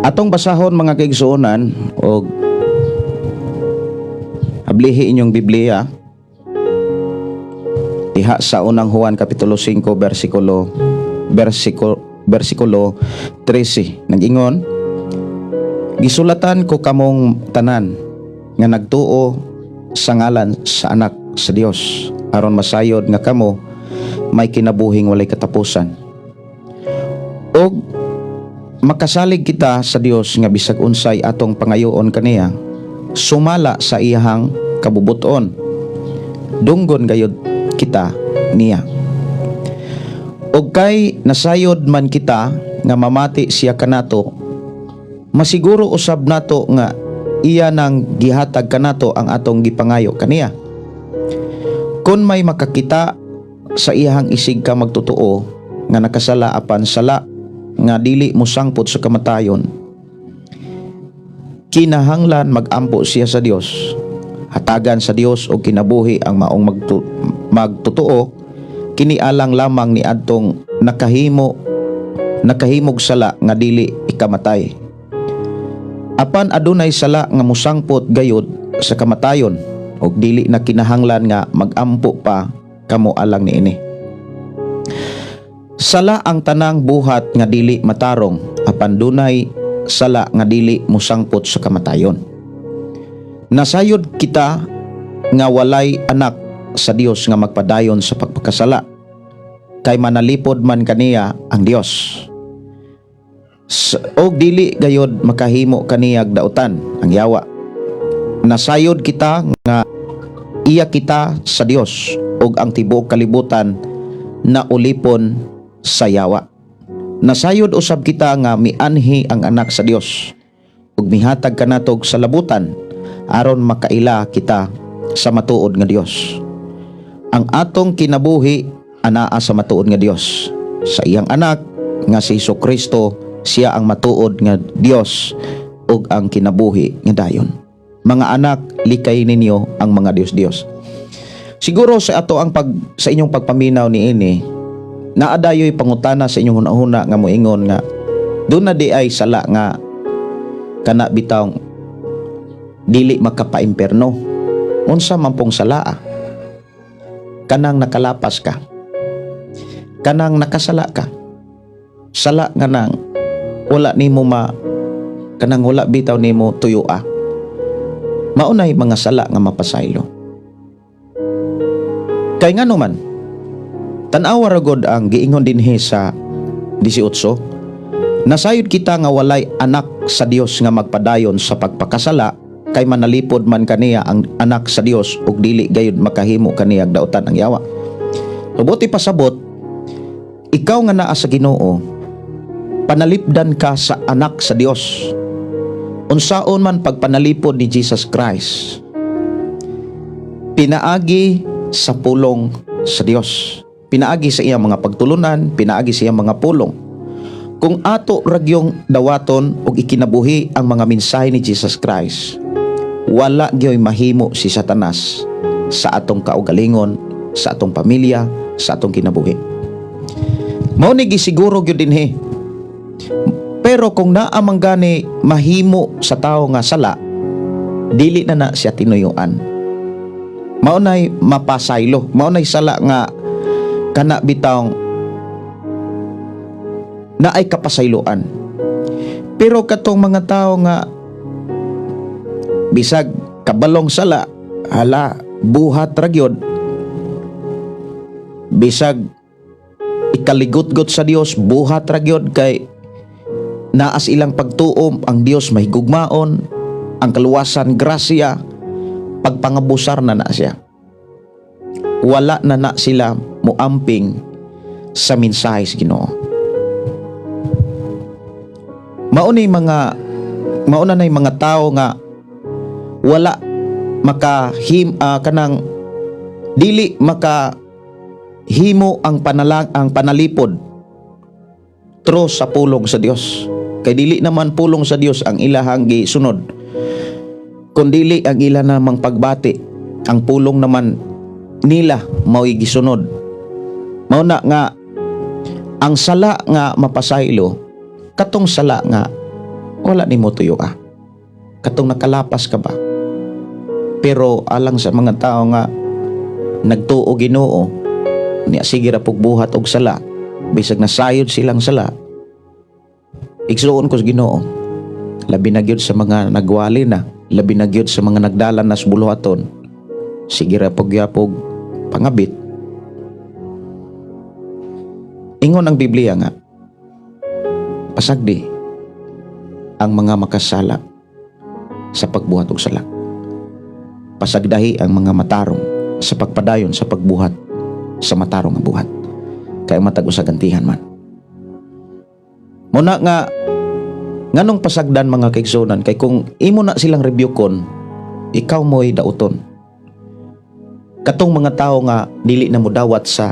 Atong basahon, mga kaigsuonan, og ablihi inyong Biblia diha sa Unang Juan kapitulo 5 bersikulo 13. Nag-ingon, "Gisulatan ko kamong tanan nga nagtuo sa ngalan sa Anak sa Dios aron masayod nga kamo may kinabuhing walay katapusan. Og makasalig kita sa Dios nga bisag unsay atong pangayoon kaniya sumala sa iyahang kabubuton, dunggon gayud kita niya. Og kay nasayod man kita nga mamati siya kanato, masiguro usab nato nga iya nang gihatag kanato ang atong gipangayo kaniya. Kung may makakita sa iyahang isig ka magtotoo nga nakasala apan sala nga dili mosangpot sa kamatayon, kinahanglan magampo siya sa Dios. Hatagan sa Dios og kinabuhi ang maong magtotoo. Kini alang lamang ni adtong nakahimog sala nga dili ikamatay. Apan adunay sala nga mosangpot gayud sa kamatayon ug dili na kinahanglan nga magampo pa kamo alang niini. Sala ang tanang buhat nga dili matarong, apan dunay sala nga dili mosangpot sa kamatayon. Nasayod kita nga walay anak sa Dios nga magpadayon sa pagpakasala kay manalipod man kaniya ang Dios. Og dili gayod makahimo kaniyag dautan ang yawa. Nasayod kita nga iya kita sa Dios ug ang tibuok kalibutan na ulipon sa yawa. Nasayod usab kita nga mianhi ang anak sa Dios ug mihatag kanatog sa labutan aron makaila kita sa matuod nga Dios. Ang atong kinabuhi anaa sa matuod nga Dios. Sa iyang anak nga si Hesus Kristo, siya ang matuod nga Dios ug ang kinabuhi nga dayon. Mga anak, likay ninyo ang mga dios-dios. Siguro sa ato ang pag sa inyong pagpaminaw niini, naa dayoy pangutana sa inyong hunahuna nga moingon nga duna diay sala nga kana bitawng dili makapaimpierno. Unsa man pong salaa? Kanang nakalapas ka. Kanang nakasala ka. Sala nga nang wala nimo ma kanang wala bitaw nimo tuyua. Maunay mga sala nga mapasaylo. Kay ngano man, tan-awa ra gud ang giingon dinhi sa 18, nasayod kita nga walay anak sa Dios nga magpadayon sa pagpakasala kay manalipod man kaniya ang anak sa Dios ug dili gayud makahimo kaniyag dautan ang yawa. Buot pasabot, ikaw nga naa sa Ginoo, panalipdan ka sa anak sa Dios. Unsaon man pagpanalipod ni Jesus Christ? Pinaagi sa pulong sa Dios. Pinaagi sa iyang mga pagtulunan, pinaagi sa iyang mga pulong. Kung ato ra gyung dawaton ug ikinabuhi ang mga mensahe ni Jesus Christ, wala gyoy mahimo si Satanas sa atong kaugalingon, sa atong pamilya, sa atong kinabuhi. Mao ni gisiguro gyud dinhi. Pero kung naa man gani mahimo sa tawo nga sala, dili na na siya tinuyuan. Mao nay mapasaylo, mao nay sala nga kana bitawng naay kapasayloan. Pero katong mga tao nga bisag kabalong sala, hala, buhat ra gyud. Bisag ikaligutgot sa Dios, buhat ra gyud kay naas ilang pagtuom ang Dios mahigugmaon, ang kaluwasan grasya, pagpangabusar na na siya. Wala na na sila muamping sa mensahe sa Ginoo. Mauna na mga tao nga wala makahim kanang dili maka himo ang panalipod through sa pulong sa Dios. Kay dili naman pulong sa Dios ang ilahang gisunod. Kun dili ang ila namang pagbati, ang pulong naman nila mao'y gisunod. Mao na nga ang sala nga mapasaylo, katong sala nga wala nimo tuyo ah. Katong nakalapas ka ba? Pero alang sa mga tao nga nagtuo Ginoo, niya sige ra pug buhat og sala, bisag nasayod silang sala. Igsuon ko sa Ginoo. Labi na gyud sa mga nagwali na, labi na gyud sa mga nagdala na sa buluhaton. Sige ra pug yapog pangabit. Ingon ang Biblia nga pasagdi ang mga makasala sa pagbuhat og sala. Pasagdahi ang mga matarong sa pagpadayon sa pagbuhat sa matarong nga buhat. Kay matag usa gantihan man. Muna nga nganong pasagdan, mga kaigsunan? Kay kung imo na silang rebyukon, ikaw mo'y dauton. Katong mga tao nga dili na modawat sa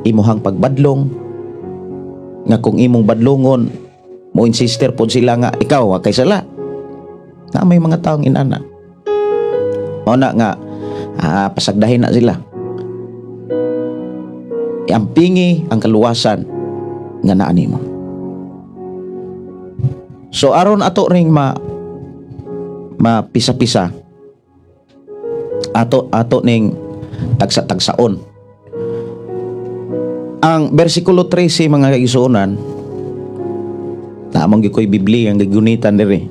imuhang pagbadlong, nga kung imong badlongon, mo insister pod sila nga ikaw wa kay sala. Na may mga taong inana. Mao na nga pasagdahin na sila. Iampingi ang kaluwasan nga naa nimo. So aron ato ring ma mapisa-pisa, ato ato ning tagsa-tagsaon. Ang bersikulo 13, mga kaigsuonan, Naa man gyud ko'y Biblia ang gigunitan diri.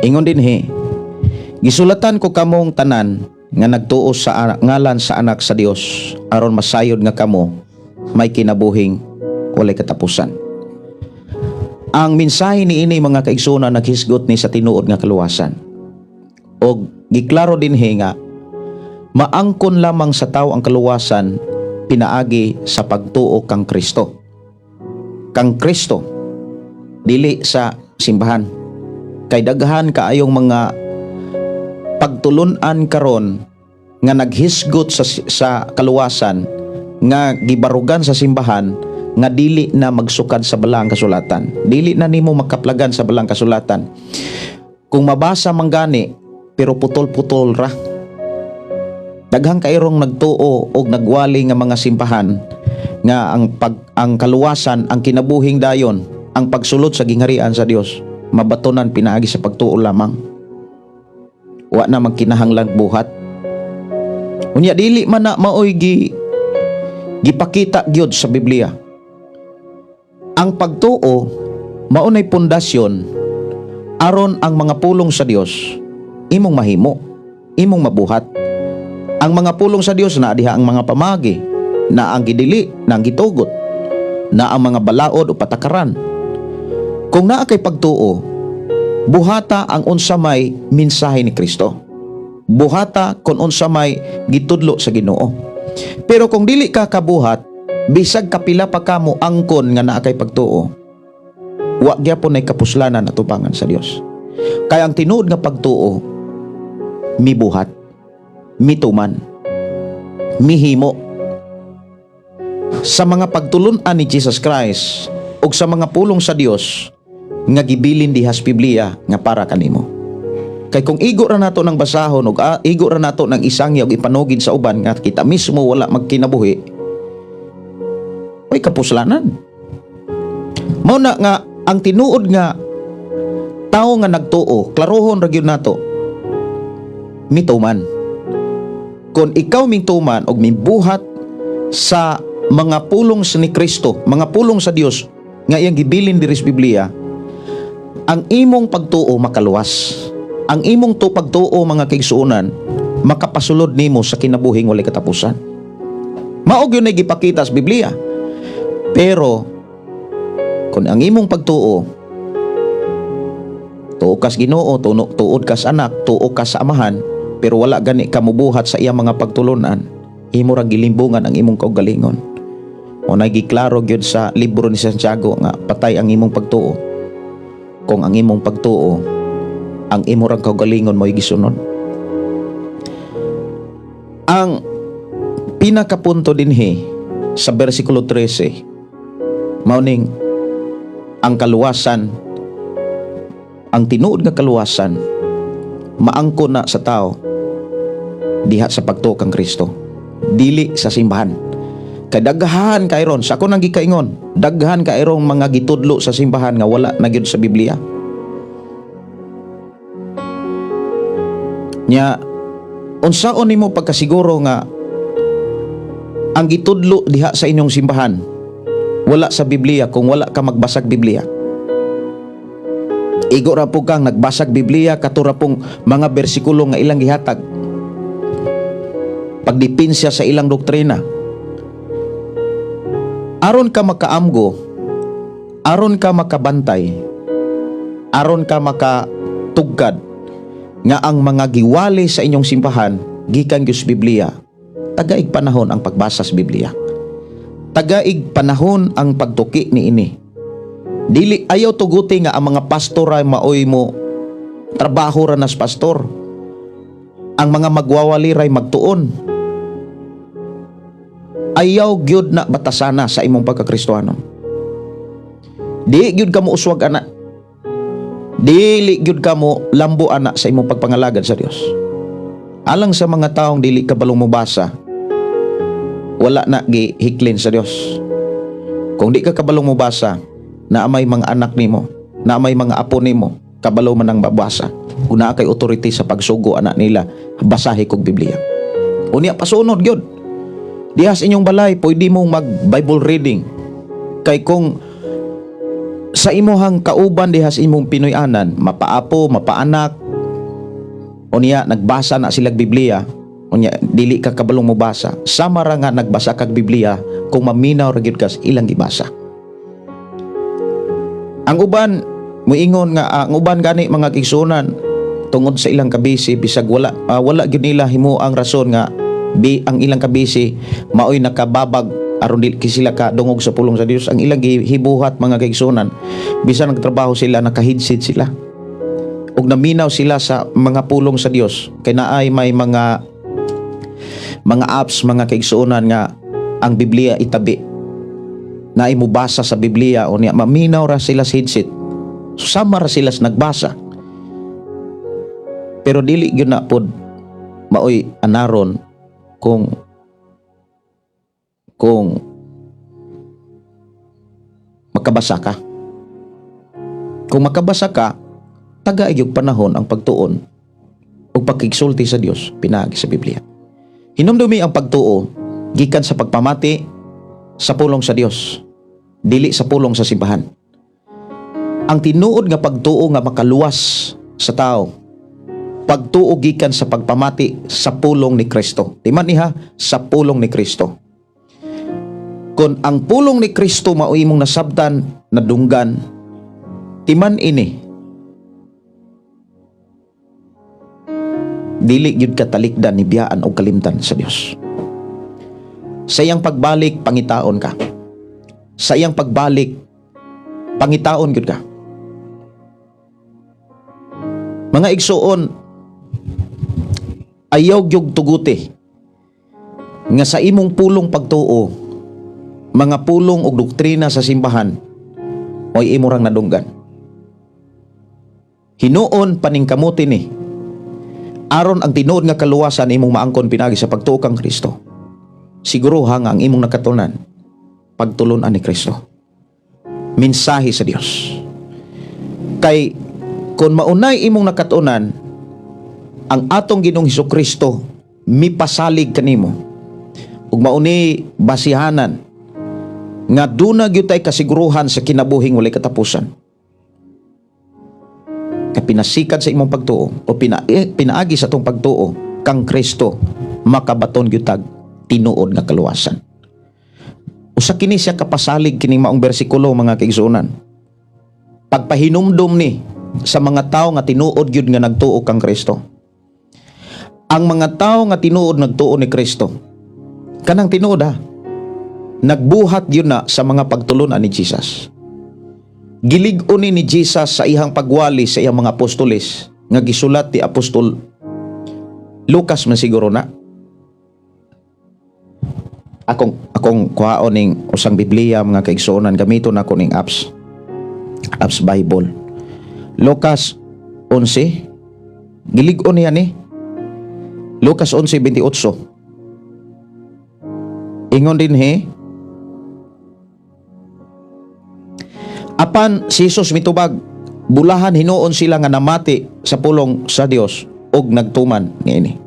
Ingon dinhi, "Gisulatan ko kamong tanan nga nagtuo sa ngalan sa Anak sa Dios aron masayod nga kamo may kinabuhing walay katapusan." Ang mensahe ni ini, mga kaigsuonan, naghisgot ni sa tinuod nga kaluwasan. Og giklaro dinhi nga maangkon lamang sa tao ang kaluwasan pinaagi sa pagtuo kang Kristo. Kang Kristo, dili sa simbahan. Kay daghan kaayong mga pagtulunan karon nga naghisgot sa kaluwasan nga gibarugan sa simbahan nga dili na magsukad sa Balaang Kasulatan. Dili na nimo makaplagan sa Balaang Kasulatan. Kung mabasa man gani, pero putol-putol ra. Daghang kairong nagtuo og nagwali nga mga simbahan nga ang kaluwasan, ang kinabuhing dayon, ang pagsulod sa gingharian sa Dios mabatonan pinaagi sa pagtuo lamang. Wa na magkinahanglan buhat. Unya dili man na maoy gipakita gyud sa Biblia. Ang pagtuo mao nay pundasyon aron ang mga pulong sa Dios imong mahimo, imong mabuhat. Ang mga pulong sa Dios na diha ang mga pamagi, na ang gidili, na ang gitugot, na ang mga balaod o patakaran. Kung naa kay pagtuo, buhata ang unsa may mensahe ni Kristo. Buhata kung unsa may gitudlo sa Ginoo. Pero kung dili ka kabuhat, bisag kapila pa kamo angkon nga naa kay pagtuo, wa gyapon nay kapuslanan atubangan sa Dios. Kaya ang tinuod nga pagtuo, mibuhat, mituman, mihimo sa mga pagtulun-an ni Jesus Christ ug sa mga pulong sa Dios nga gibilin diha sa Biblia nga para kanimo. Kay kung igo ra nato ng basahon ug igo ra nato ng isangya ug ipanugid sa uban nga kita mismo wala magkinabuhi, way kapuslanan. Mao na nga ang tinuod nga tao nga nagtuo, klarohon ra gyud nato, mituman. Kung ikaw mituman og mibuhat sa mga pulong sa ni Kristo, mga pulong sa Dios nga iyang gibilin diri sa Biblia, ang imong pagtuo makaluwas. Ang imong to pagtuo, mga kaigsuonan, makapasulod nimo sa kinabuhing walay katapusan. Mao gyud nay gipakita sa Biblia. Pero kung ang imong pagtuo, tuo kas Ginoo, tuod kas Anak, tuo kas sa Amahan, pero wala gani ka mubuhat sa iyang mga pagtulunan, imo ra gilimbungan ang imong kaugalingon. O nagiklaro gyud sa libro ni Santiago nga patay ang imong pagtuo. Kung ang imong pagtuo, ang imo rang kaugalingon mo'y gisunod. Ang pinakapunto dinhi sa versikulo 13, mao ning ang kaluwasan, ang tinuod nga kaluwasan, maangko na sa tao diha sa pagtuo kang Kristo, dili sa simbahan. Kay daghan kayron sa ako nang gikaingon, daghan kayrong mga gitudlo sa simbahan nga wala na gyud sa Biblia. Nya unsaon nimo pagkasiguro nga ang gitudlo diha sa inyong simbahan wala sa Biblia kung wala ka magbasag Biblia? Igo ra po kang nagbasag Biblia, kato ra pong mga bersikulo nga ilang gihatag pagdepensa sa ilang doktrina. Aron ka makaamgo, aron ka makabantay, aron ka makatugkad nga ang mga giwali sa inyong simbahan gikan gyud sa Biblia, tagaig panahon ang pagbasa sa Biblia. Tagaig panahon ang pagtuki ni ini. Dili, ayaw tuguti nga ang mga pastor ay maoy mo trabaho ra nas pastor. Ang mga magwawali ray magtuon. Ayaw gyud na batasana sa imong pagkakristohano. Di gyud ka mo uswag ana. Dili gyud ka mo lambo ana sa imong pagpangalagad sa Dios. Alang sa mga taong dili kabalong mobasa, wala na gihiklin sa Dios. Kung di ka kabalong mobasa, naa may mga anak nimo, naa may mga apo nimo, kabalo man ang babasa. Kung naa kay authority sa pagsugo anak nila, basahi kog Biblia. Unya pasunod gyud. Diha sa inyong balay, pwede mong mag Bible reading. Kay kung sa Sa imuhang kauban diha sa imong Pinoy-anan, mapaapo, mapaanak, unya nagbasa na silag Biblia, unya dili ka kabalong mobasa, sama ra nga nagbasa kag Biblia kung maminaw ra gyud ka sa ilang gibasa. Ang uban muingon nga ang uban gani, mga kaigsuonan, tungod sa ilang kabisi, bisag wala gyud nila himo ang rason nga bi ang ilang kabisi maoy nakababag aron dili sila ka dungog sa pulong sa Dios. Ang ilang gihibuhat, mga kaigsuonan, bisan nagtrabaho sila, naka-headset sila ug naminaw sila sa mga pulong sa Dios kay naay may mga apps, mga kaigsuonan, nga ang Biblia itabi na mobasa sa Biblia, o niya maminaw ra sila sa headset. So, sama ra sila sa nagbasa, pero dili gyud na pod maoy anaron kung makabasa ka. Kung makabasa ka, taga gyud panahon ang pagtuon ug pagkigsulti sa Dios pinaagi sa Biblia. Hinumdumi, ang pagtuo gikan sa pagpamati sa pulong sa Dios, dili sa pulong sa simbahan. Ang tinuod nga pagtuo nga makaluwas sa tao, pagtuo gikan sa pagpamati sa pulong ni Kristo. Timan niha, sa pulong ni Kristo. Kung ang pulong ni Kristo mao imong nasabtan, nadunggan, timan ini, dili gyud ka talikdan, ni biyaan o kalimtan sa Dios. Sa iyang pagbalik, pangitaon ka. Sa iyang pagbalik, pangitaon gyud ka. Mga igsuon, ayaw gyud tuguti nga sa imong pulong pagtuo, mga pulong og doktrina sa simbahan oy imo rang nadunggan. Hinuon paningkamuti ni aron ang tinuod nga kaluwasan imong maangkon pinaagi sa pagtuo kang Kristo. Siguruha nga ang imong nakatunan, pagtulunan ni Kristo. Mensahe sa Dios. Kay kung maunay imong nakatunan, ang atong Ginoong Hesus Kristo mipasalig kanimo ug mauni basihanan nga duna gyud tay kasiguruhan sa kinabuhing walay katapusan. Kay pinasikad sa imong pagtuo o pinaagi sa atong pagtuo kang Kristo, makabaton gyud tag tinuod nga kaluwasan. Usa kini siya kapasalig kining maong bersikulo, mga kaigsuonan. Pagpahinumdum ni sa mga tao nga tinuod gyud nga nagtuo kang Kristo. Ang mga tao nga tinuod nagtuo ni Kristo, kanang tinuod ha, nagbuhat gyud na sa mga pagtulunan ni Jesus. Gilig-on ni Jesus sa iyang pagwali sa iyang mga apostoles nga gisulat ni Apostol Lucas man siguro na. Akong kuhaon ning usang Biblia, mga kaigsuonan, gamiton nako ning apps Bible. Lucas 11, gilig-on niya ni Lucas 11:28. Ingon din he, apan si Jesus mitubag, "Bulahan hinuon sila nga namati sa pulong sa Dios ug nagtuman niini."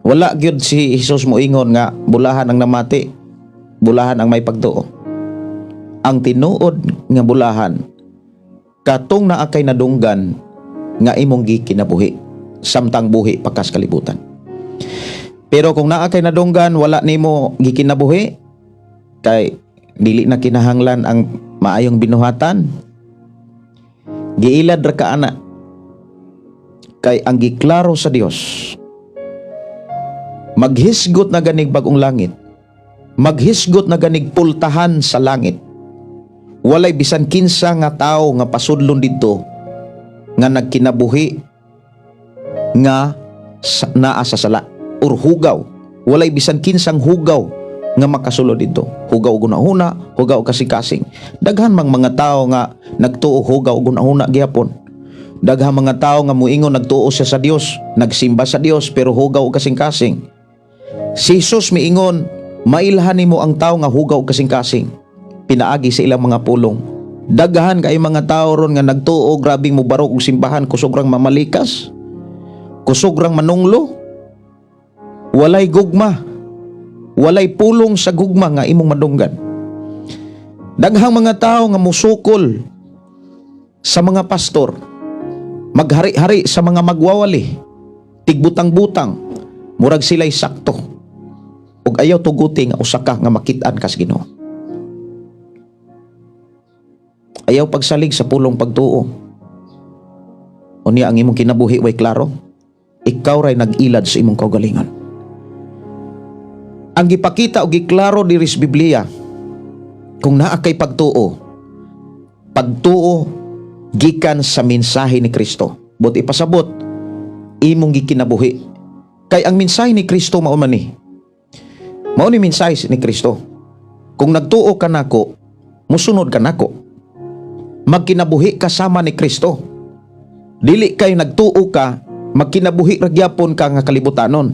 Wala gyud si Jesus moingon nga bulahan ang namati, bulahan ang may pagtuo. Ang tinuod nga bulahan, katong naa kay nadunggan nga imong gikinabuhi samtang buhi pa kas kalibutan. Pero kung naa kay nadunggan, wala nimo gikinabuhi, kay dili na kinahanglan ang maayong binuhatan. Giilad ra ka ana. Kay ang giklaro sa Dios, maghisgot na ganig bagong langit, maghisgot na ganig pultahan sa langit. Walay bisan kinsa nga tao nga pasudlon didto nga nagkinabuhi nga naa sa sala or hugaw. Walay bisan kinsang hugaw nga makasulod didto. Hugaw og hunahuna, hugaw og kasing-kasing. Daghan mang mga tao nga nagtuo, hugaw og hunahuna gihapon. Daghan mga tao nga muingon nagtuo siya sa Dios, nagsimba sa Dios, pero hugaw og kasing-kasing. Si Jesus miingon, mailhan nimo ang tao nga hugaw og kasing-kasing pinaagi sa ilang mga pulong. Daghan kay mga tao ron nga nagtuo, grabing mubarog og simbahan, kusog rang mamalikas, kusog rang manunglo. Walay gugma. Walay pulong sa gugma nga imong madunggan. Daghang mga tao nga musukol sa mga pastor, maghari-hari sa mga magwawali, tigbutang-butang, murag sila'y sakto. Ug ayaw tuguti nga usa ka nga makit-an kas Ginoo. Ayaw pagsalig sa pulong pagtuo. Unya ang imong kinabuhi way klaro. Ikaw ray nag-ilad sa imong kaugalingon. Ang gipakita og giklaro diri sa Biblia, kung naa kay pagtuo, pagtuo gikan sa mensahe ni Kristo. But ipasabot, imong gikinabuhi. Kay ang mensahe ni Kristo mao man ni. Mao ni mensahe ni Kristo. Kung nagtuo ka nako, musunod ka nako. Magkinabuhi ka sama ni Kristo. Dili kay nagtuo ka, magkinabuhi ra gyapon ka nga kalibutanon.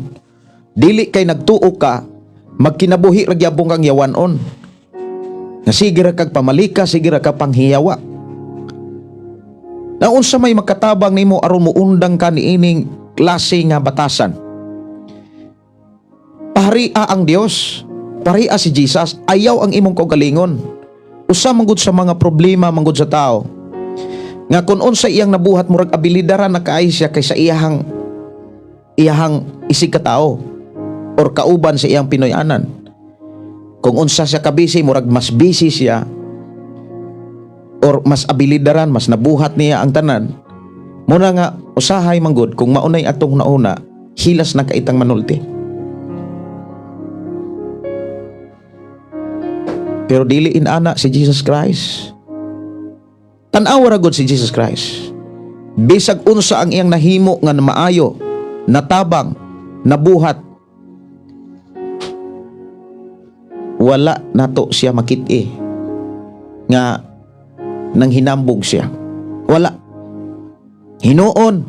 Dili kay nagtuo ka, magkinabuhi ra gyapon kang yawanon. Nga sige ra kag pamalika, sige ra ka panghiyawa. Na unsa may makatabang nimo aron muundang ka niining klase nga batasan? Paharia ang Dios. Paharia si Jesus. Ayaw ang imong kaugalingon. Usa manggod sa mga problema manggod sa tao nga kung unsa iyang nabuhat, murag abilidaran na kaay siya kaysa iyahang isig katao or kauban sa iyang Pinoyanan. Kung unsa siya ka-busy, murag mas busy siya or mas abilidaran, mas nabuhat niya ang tanan. Muna nga usahay manggod kung maunay atong nauna, hilas na kaitang manulti. Pero dili inana si Jesus Christ. Tan-awa ra gud si Jesus Christ. Bisag unsa ang iyang nahimo nga maayo, natabang, nabuhat, wala nato siya makit-i nga nang hinambog siya. Wala. Hinuon,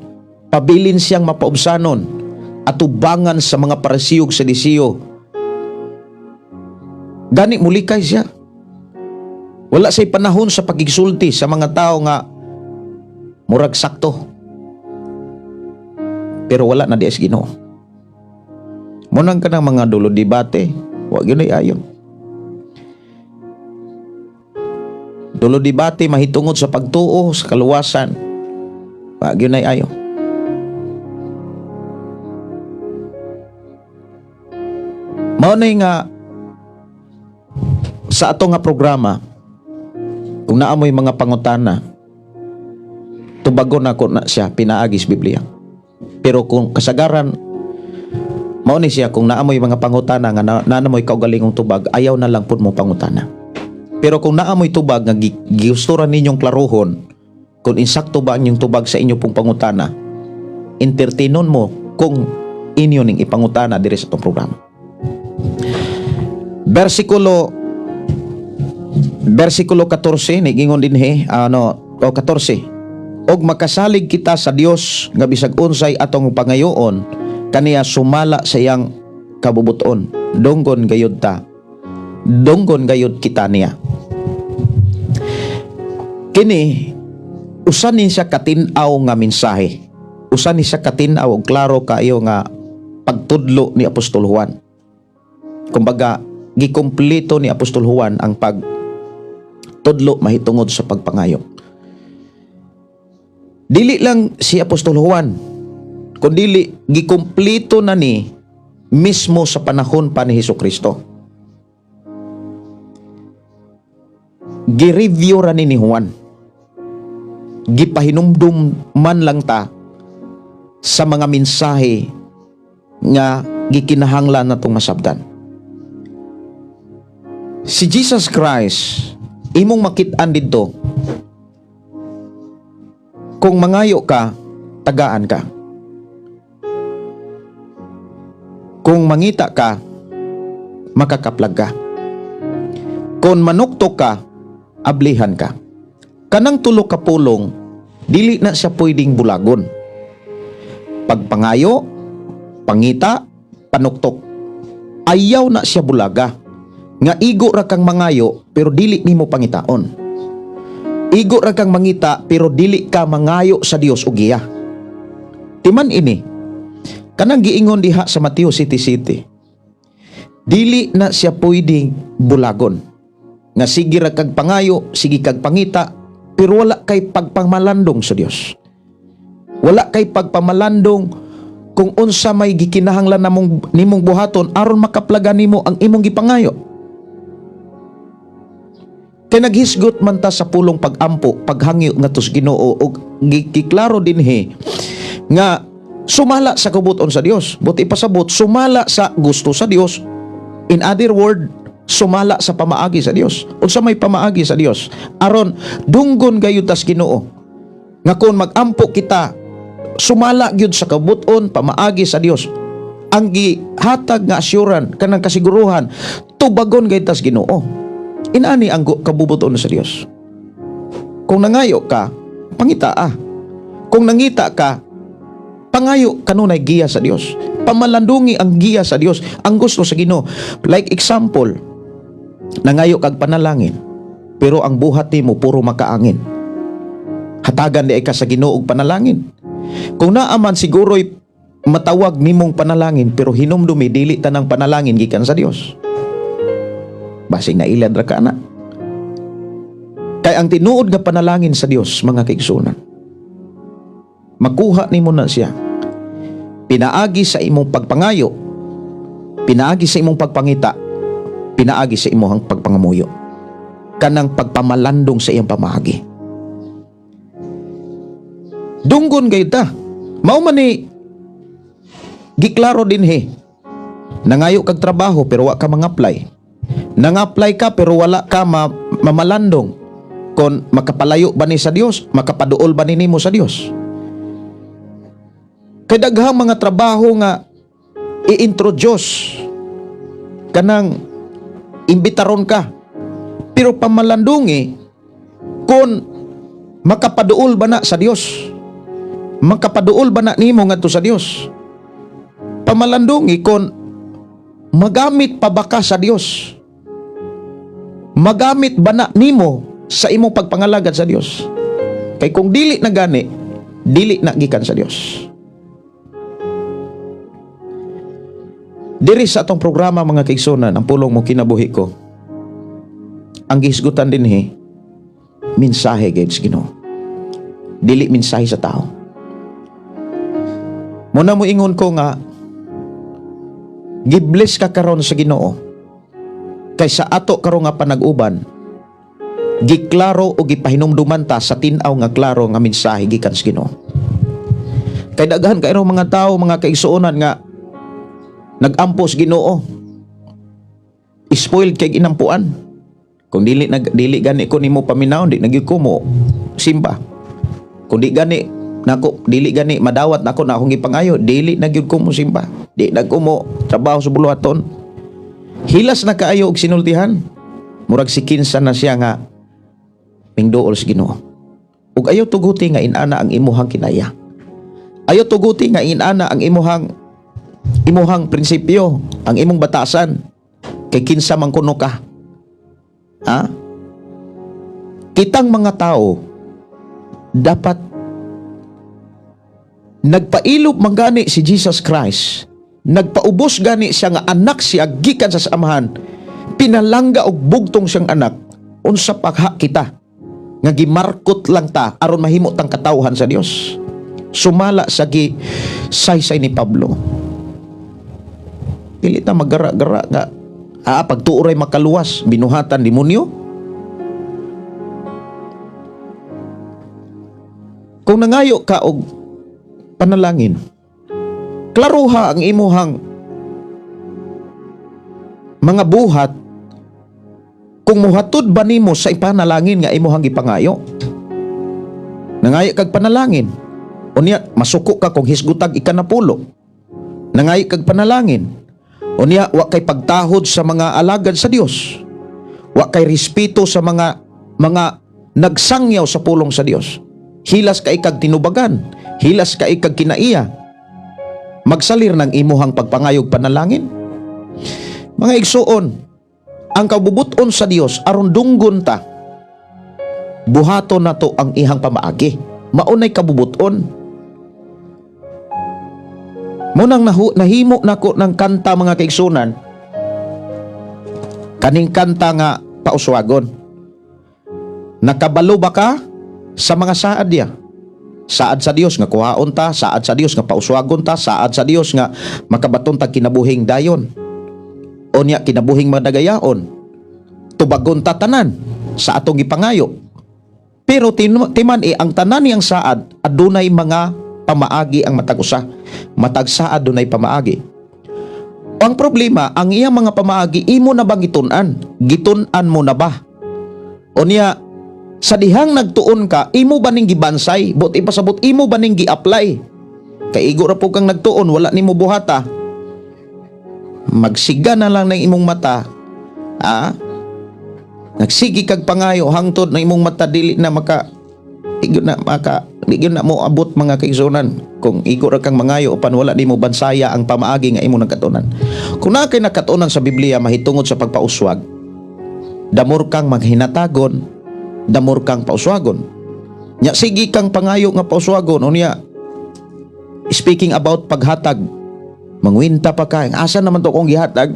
pabilin siyang mapaubsanon, atubangan sa mga Pariseo ug Sadiseo. Gani mulikay siya. Wala say panahon sa pagigsulti sa mga tao nga murag sakto. Pero wala na di sa Ginoo. Munang ka ng mga dulo debate, wa gyud ay ayon. Dulo debate mahitungod sa pagtuo sa kaluwasan, wa gyud ay ayon. Mao na nga sa ato nga programa, kung naa mo'y mga pangutana, tubagon nako na siya pinaagi sa Biblia. Pero kung kasagaran mao ni siya, kung naa mo'y mga pangutana nga naa mo'y kaugalingong tubag, ayaw na lang pud mo pangutana. Pero kung naa mo'y tubag nga giusturan ninyong klarohon kung insakto ba ang inyong tubag sa inyo pong pangutana, entertainon mo kung inyo ning ipangutana diri sa atong programa. Versikulo 14 ni gingon dinhi ano o 14, og makasalig kita sa Dios nga bisag unsay atong pangayoon kaniya sumala sa iyang kabubuton, donggon gayud ta, donggon gayud kita niya. Kini usa ni siya katin-aw nga mensahe, usa ni siya katin-aw og klaro kaayo nga pagtudlo ni Apostol Juan. Kumbaga gikumpleto ni Apostol Juan ang pag tudlo mahitungod sa pagpangayo. Dili lang si Apostol Juan, kundili gikumpleto na ni mismo sa panahon pa ni Hesukristo. Gi-review ra ni Juan. Gipahinumdum man lang ta sa mga mensahe nga gikinahanglan natong masabdan. Si Jesus Christ, imong makit-an didto, kung mangayo ka, tagaan ka. Kung mangita ka, makakaplag ka. Kung manuktok ka, ablihan ka. Kanang tulo ka pulong, dili na siya pwedeng bulagon. Pagpangayo, pangita, panuktok. Ayaw na siya bulaga. Nga igo ra kang mangayo pero dili nimo pangitaon. Igo ra kang mangita pero dili ka mangayo sa Dios og giya. Timan ini, kanang giingon diha sa Mateo City City, dili na siya pwedeng bulagon. Nga sige ra kag pangayo, sige kag pangita, pero wala kay pagpamalandong sa Dios. Wala kay pagpamalandong kung unsa may gikinahanglan namong nimong buhaton aron makaplagan nimo ang imong gipangayo. Kay naghisgot man ta sa pulong pag-ampo, paghangyo ngadto sa Ginoo ug giklaro dinhi nga sumala sa kabubuton sa Dios. Buot ipasabot, sumala sa gusto sa Dios. In other word, sumala sa pamaagi sa Dios. Unsa may pamaagi sa Dios? Aron dunggon gayud tas Ginoo. Nga kung magampo kita, sumala gyud sa kabubuton pamaagi sa Dios. Ang gihatag nga assurance, kanang kasiguruhan, tubagon gayud tas Ginoo. Inani ang kabubuton sa Dios. Kung nangayo ka, pangita ah. Kung nangita ka, pangayo kanunay giya sa Dios. Pamalandungi ang giya sa Dios, ang gusto sa Ginoo. Like example, nangayo kag panalangin, pero ang buhat nimo puro makaangin. Hatagan diay ka sa Ginoo og panalangin? Kung naa man siguro'y matawag nimong panalangin, pero hinumdumi dili tanang panalangin gikan sa Dios. Basing nailad ra ka na. Kay ang tinuod nga panalangin sa Dios, mga kaigsunan, makuha nimo na siya. Pinaagi sa imong pagpangayo, pinaagi sa imong pagpangita, pinaagi sa imong pagpangamuyo. Kanang pagpamalandong sa iyang pamaagi. Dunggon gayud ta. Mao man ni giklaro dinhi. Nangayo kag trabaho pero wa ka mga-apply. Nang-apply ka pero wala ka mamalandong kon makapalayo ba ni sa Dios, makapaduol ba ni nimo sa Dios. Kay daghang mga trabaho nga i-introduce, kanang imbitaron ka, pero pamalandungi kung makapaduol ba na sa Dios, makapaduol ba na nimo ngadto sa Dios. Pamalandungi kung magamit pa ba ka sa Dios, magamit ba na nimo sa imong pagpangalagad sa Dios. Kay kung dili na gani, dili na gikan sa Dios. Diri sa atong programa, mga kaigsunan, ang pulong mo kinabuhi ko. Ang gihisgutan dinhi, mensahe gayud sa Ginoo. Dili mensahe sa tao. Muna mo ingon ko nga gibless ka karon sa Ginoo. Kay sa ato karon nga panag-uban, giklaro o gipahinumduman ta sa tin-aw nga klaro nga mensahe gikan sa Ginoo. Kay daghan kaayo mga tao, mga kaigsuonan, nga nag-ampo sa Ginoo. Spoiled kay inampuan. Kung dili nag dili gani ko nimo paminaw, di na gyud ko mo simba. Kung di gani nako, dili gani madawat nako na akong gipangayo, dili na gyud ko mo simba. Di na ko mo trabaho sa buluhaton. Hilas na kaayo og sinultihan. Murag si kinsa na siya nga mingduol sa Ginoo. Ug ayaw tuguti nga inana ang imuhang kinaya. Ayaw tuguti nga inana ang imuhang prinsipyo, ang imong batasan. Kay kinsa man kuno ka. Ha? Kitang mga tao dapat nagpailob man gani si Jesus Christ. Nagpaubos gani siya nga anak siya gikan sa Amahan. Pinalangga og bugtong siyang anak. Unsa pa kita nga gimarkot lang ta aron mahimo tang katawhan sa Dios? Sumala sa gi saysay ni Pablo. Dili ta magara-gara nga pagtuo ray makaluwas, binuhatan demonyo. Kung nangayo ka og panalangin, klaruha ang imuhang mga buhat kung muhatod ba nimo sa ipanalangin nga imuhang gipangayo. Nangayo kag panalangin, unya masuko ka kung hisgutag ikanapulo. Nangayo kag panalangin, unya wa kay pagtahod sa mga alagad sa Dios. Wa kay respeto sa mga nagsangyaw sa pulong sa Dios. Hilas kay kag tinubagan, hilas kay kag kinaiya. Magsalir ng imuhang pagpangayog panalangin. Mga igsuon, ang kabubuton sa Dios aron dunggon ta, buhaton nato ang ihang pamaagi. Maunay kabubuton. Munang nahimo nako ng kanta, mga kaigsunan. Kaning kanta nga pauswagon. Nakabalo ba ka sa mga saad niya? Saad sa Dios nga kuhaon ta, saad sa Dios nga pauswagon ta, saad sa Dios nga makabaton tag kinabuhing dayon. Unya kinabuhing madagayaon. Tubagon ta tanan sa atong gipangayo. Pero timan eh, ang tanan niyang saad adunay mga pamaagi ang matag usa. Matag saad dunay pamaagi. Ang problema, ang iyang mga pamaagi imo na ba gitun-an? Gitun-an mo na ba? Unya sa dihang nagtuon ka, imo ba ning gibansay? But ipasabot imo ba ning gi-apply? Kay igo ra po kang nagtuon, wala nimo buhata. Magsiga na lang ng imong mata. Ah? Nagsigi kag pangayo hangtod ng imong mata dili na maka igo na maka di gyud na mo abot, mga kaigsuonan, kung igo ra kang mangayo upan wala nimo bansaya ang pamaagi nga imo nagkatunan. Kung naa kay nakatunan sa Biblia mahitungod sa pagpauswag, the more kang maghinatagon, the more kang pauswagon. Nya sige kang pangayo nga pauswagon. Unya, speaking about paghatag, mangwinta pa ka, asa naman to kong gihatag?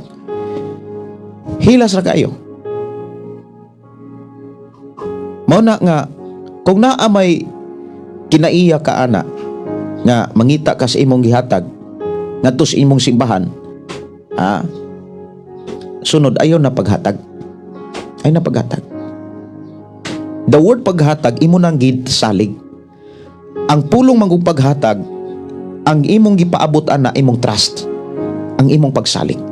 Hilas ra kayo. Mao na nga kung naa may kinaiya ka ana nga mangita ka sa imong gihatag ngadto sa imong simbahan, sunod ayo na paghatag, ay na paghatag. The word paghatag, imo nang salig ang pulong mangong paghatag. Ang imong gipaabot ana, imong trust, ang imong pagsalig.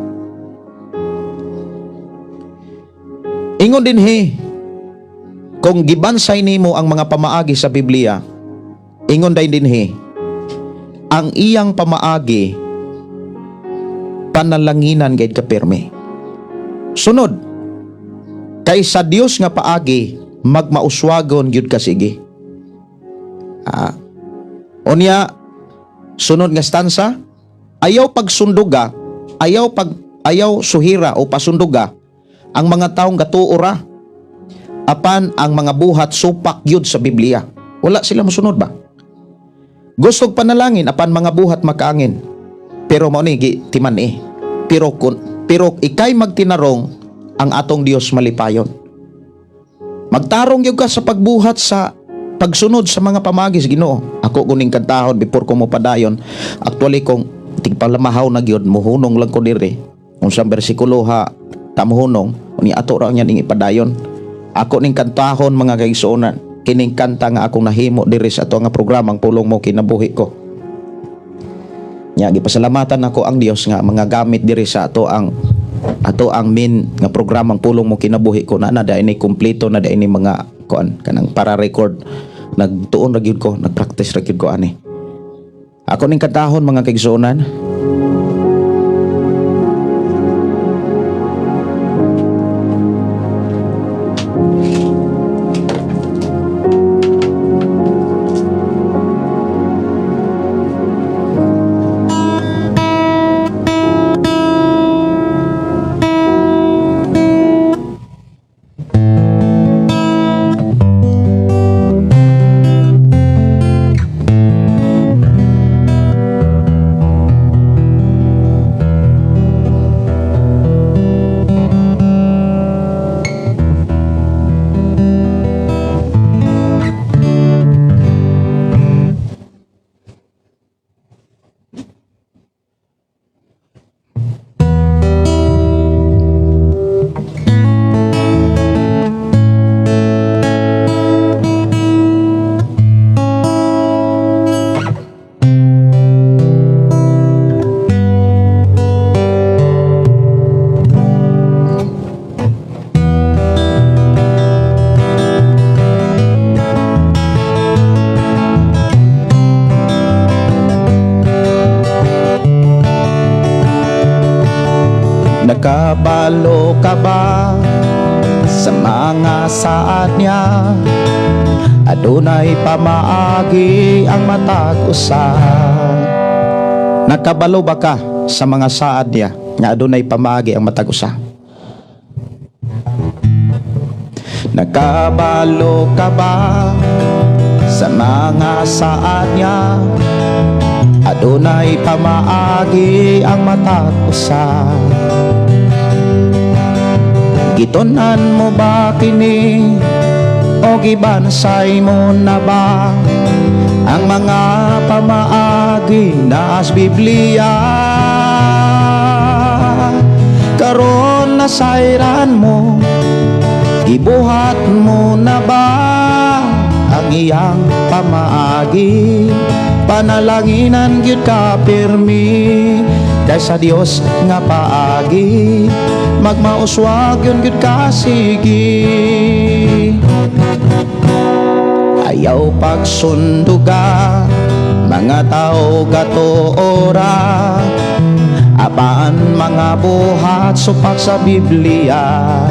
Ingon dinhi, kung gibansay nimo ang mga pamaagi sa Biblia, ingon day dinhi, ang iyang pamaagi panalanginan gayud ka pirmi. Sunod, kay sa Dios nga paagi magmauswagon gyud ka sige. Unya, sunod nga stanza, ayaw pagsunduga, ayaw suhira o pasunduga ang mga taong gatuo ra apan ang mga buhat supak gyud sa Biblia. Wala sila mosunod ba? Gustog panalangin apan mga buhat makaangin. Pero mao ni gi timan eh. Pero ikay magtinarong, ang atong Dios malipayon. Magtarong gyud ka sa pagbuhat sa pagsunod sa mga pamagi sa Ginoo. Ako kuning kantahon before ko mo padayon. Actually, kung tigpalamahaw na gyud, muhunong lang ko diri. Unsang bersikulo ha tamuhunong, unya ato ra niya ning ipadayon. Ako ning kantahon, mga kaigsuonan, kining kanta nga akong nahimo diri sa ato nga programang Pulong Mo Kinabuhi Ko. Nya gipasalamatan ako ang Dios nga mga gamit diri sa ato ang main nga programang Pulong Mo Kinabuhi Ko na na dai ni kumpleto na dai ni mga kuan kanang para record. Nagtuon ra gyud ko, nagpractice ra gyud ko ani. Ako ning kantahon, mga kaigsuonan. Nakabalo ka ba sa mga saad niya? Adunay pamaagi ang matag usa. Nakabalo ba ka sa mga saad niya nga adunay pamaagi ang matag usa? Nakabalo ka ba sa mga saad niya? Adunay pamaagi ang matag usa. Gitunan mo ba kini o gibansay mo na ba ang mga pamaagi na sa Biblia? Karon nasayran mo, gibuhat mo na ba ang iyang pamaagi? Panalanginan gyud ka pirmi, kay sa Dios nga paagi magmauswag yun gyud ka sige. Ayaw pagsunduga mga tao gatuora, apan mga buhat supak sa Biblia.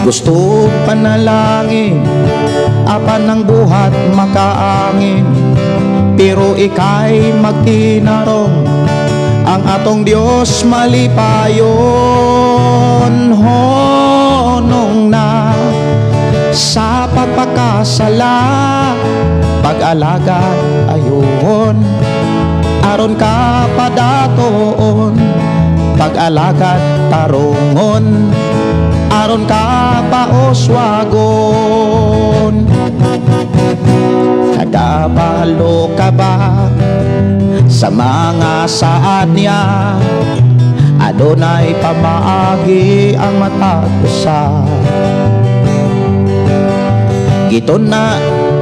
Gusto panalangin, apan ang buhat makaangin. Pero ika'y magtinarong, ang atong Diyos malipayon. Honong na sa pagpakasala, pag-alagad ayun, aron ka padatoon. Pag-alagad tarungon, aron ka pauswagon. Nakabalo ka ba sa mga saad niya? Adunay pamaagi ang matag usa.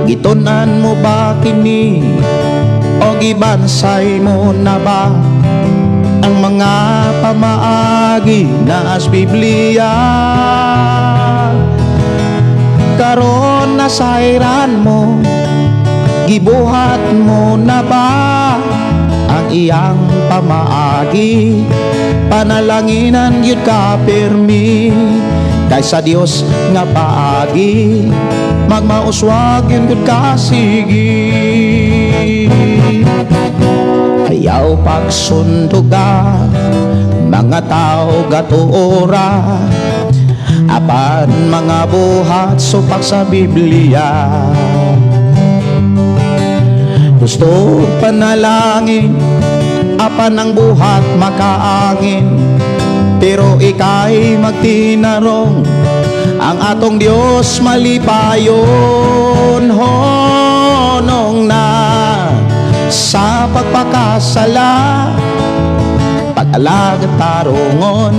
Gitunan mo ba kini o gibansay mo na ba ang mga pamaagi na sa Biblia? Karon nasayran mo, gibuhat mo na ba ang iyang pamaagi? Panalanginan gyud ka pirmi, kay sa Dios nga paagi magmauswag yun gyud ka sige. Ayaw pagsunduga mga tao gatuora, apan mga buhat supak sa Biblia. Gusto panalangin, apan ang buhat makaangin. Pero ika'y magtinarong, ang atong Diyos malipayon. Honong na sa pagpakasala, pag-alagad tarungon,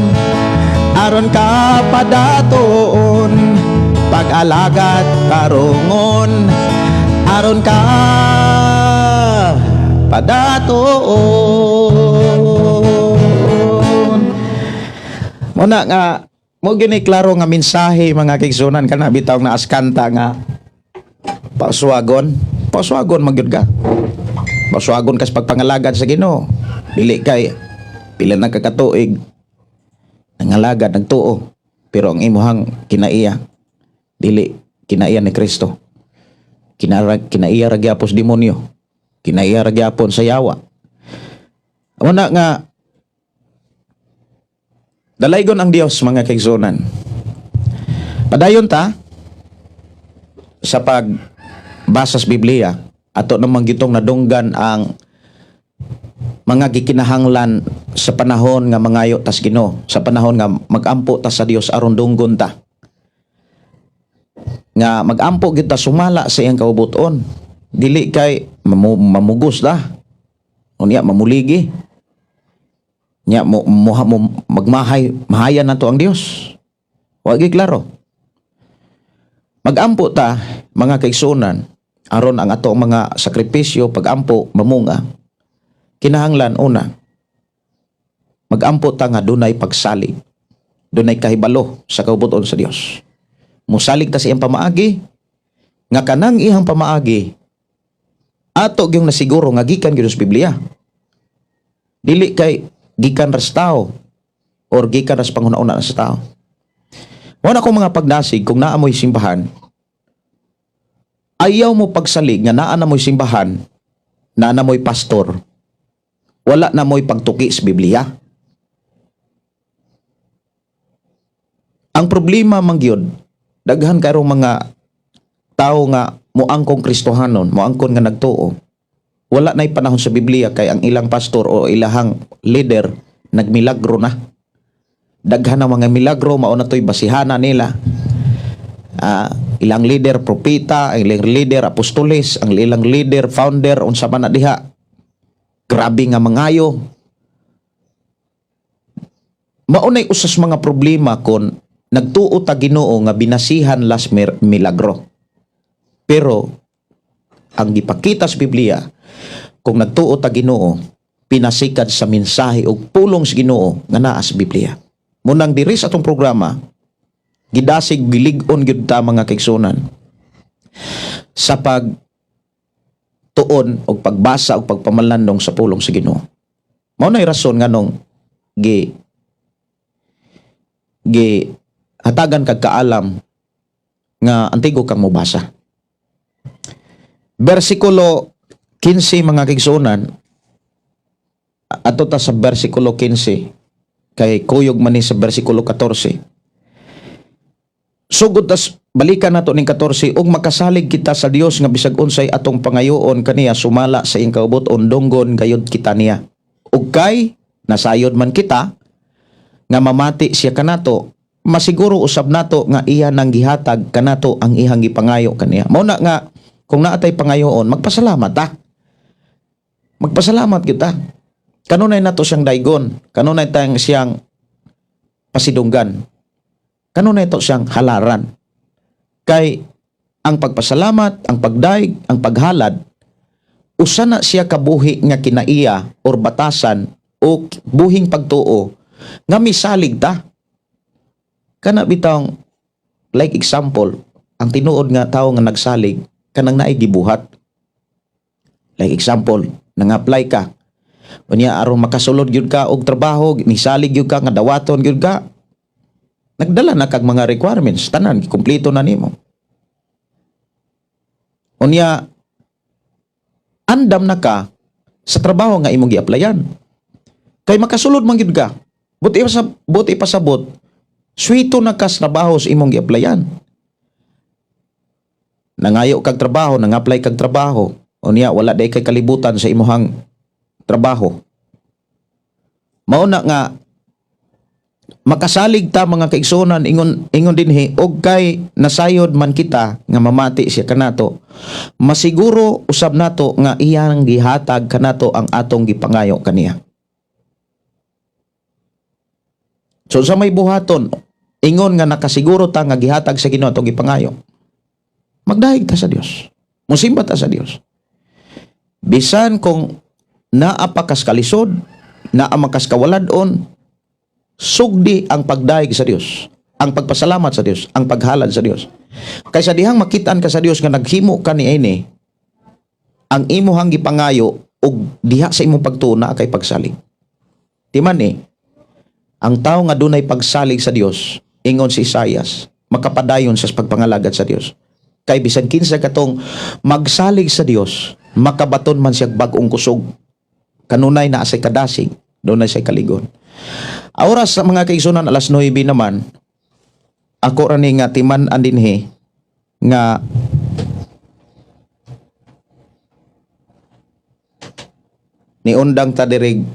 aron ka padatoon. Pag-alagad tarungon, aron ka padatoon. Muna nga mo gini klaro nga mensahe, mga kaigsuonan, kana bitaw nga askanta nga pauswagon, pauswagon man gyud ka. Pauswagon kas pagpangalagad sa Ginoo. Dili kay pila na ka katuig nangalagad, nagtuo, pero ang imuhang kinaiya dili kinaiya ni Kristo. Kinaiya ra gyapon sa demonyo. Kinaiya ra gyapon sa yawa. Muna nga dalaygon ang Dios, mga kaigsuonan. Padayon ta sa pagbasa sa Biblia, ato namang gitong nadunggan ang mga gikinahanglan sa panahon nga mangayo tas Ginoo, sa panahon nga magampo ta sa Dios aron dunggon ta. Nga magampo gyud ta sumala sa iyang kaubuton. Dili kay mamugos ta. Unya mamuligi. Nya mo magmahay, mahayan nato ang Dios. Wa gyud klaro. Magampo ta, mga kaigsuonan, aron ang ato mga sakripisyo pagampo mamunga. Kinahanglan una magampo ta nga dunay pagsalig. Dunay kahibalo sa kaubuton sa Dios. Musalig ta sa iyang pamaagi nga kanang iyang pamaagi ato gyung nasiguro nga gikan gyud sa Biblia. Dili kay gikan ra sa tao or gikan ra sa panghuna-una sa tao. Wala akong mga pagnasig kung naa mo'y simbahan, ayaw mo pagsalig nga naa na mo'y simbahan, naa na mo'y pastor, wala na mo'y pagtuki sa Biblia. Ang problema man gyud, daghan karong mga tao nga moangkong Kristohanon, moangkon nga nagtuo. Wala na'y panahon sa Biblia kay ang ilang pastor o ilahang leader nagmilagro na. Daghan ang mga milagro, mao na to'y basihana nila. Ilang leader propeta, ang ilang leader apostoles, ang ilang leader founder, unsa man na diha. Grabe nga mangayo. Maunay usas mga problema kon nagtuo ta Ginoo nga binasihan las milagro. Pero ang gipakita sa Biblia, kung nagtuo ta Ginoo, pinasikat sa mensahe ug pulong sa Ginoo nga naa sa Biblia. Munang diri sa atong programa, gidasig gilig-on gyud ta, mga kaigsunan, sa pag tuon og pagbasa og pagpamalandong sa pulong sa Ginoo. Mao nay rason nganong gi gi hatagan kag kaalam nga antigo kang mobasa. Bersikulo 15, mga kaigsunan, ato ta sa bersikulo 15 kay kuyog man ni sa bersikulo 14. Sugod tas balikan nato ning 14: "Ug makasalig kita sa Dios nga bisag unsay atong pangayoon kaniya sumala sa iyang kaubuton, dunggon gayud kita niya. Ug kay nasayod man kita nga mamati siya kanato, masiguro usab nato nga iya nang gihatag kanato ang ihang gipangayo kaniya." Mao na nga kung naa tay pangayoon, magpasalamat ta. Magpasalamat kita. Kanunay nato siyang daygon, kanunay tayong siyang pasidunggan. Kanunay to siyang halaran. Kay ang pagpasalamat, ang pagdayeg, ang paghalad, usa na siya kabuhi nga kinaiya or batasan o buhing pagtuo nga misalig ta. Kana bitawng like example, ang tinuod nga tawo nga nagsalig kanang naay gibuhat. Like example, nang-apply ka. Unya aron makasulod gyud ka og trabaho, nisalig gyud ka nga dawaton gyud ka. Nagdala na kag mga requirements, tanan kumpleto na nimo. Unya andam na ka sa trabaho nga imong gi-applyan. Kay makasulod man gyud ka. Buot ipasabot, swito na ka sa trabaho sa imong gi-applyan. Nangayo kag trabaho, nang-apply kag trabaho. Unya wala day kay kalibutan sa imuhang trabaho. Mao na nga makasalig ta, mga kaigsuonan, ingon ingon dinhi, og kay nasayod man kita nga mamati siya kanato, masiguro usab nato nga iyang gihatag kanato ang atong gipangayo kaniya. So sa may buhaton ingon nga nakasiguro ta nga gihatag sa Ginoo atong gipangayo, magdayeg ta sa Dios, musimba ta sa Dios, bisan kung naa pa kas kalisod, naa man kas kawalad-on. Sugdi ang pagdayeg sa Dios, ang pagpasalamat sa Dios, ang paghalad sa Dios. Kaysa dihang makitaan ka sa Dios nga naghimo ka niini ang imuhang gipangayo ug diha sa imong pagtuo naa kay pagsalig. Timan eh, ang tao nga dunay pagsalig sa Dios, ingon si Isaias, makapadayon sa pagpangalagad sa Dios. Kay bisan kinsa katong magsalig sa Dios, makabaton man siya bag-ong kusog. Kanunay naa say kadasig, dunay say kaligon. Oras sa mga kaigsunan, alas 9 naman, ako ra ni nga timan-an dinhi nga niundang ta dirig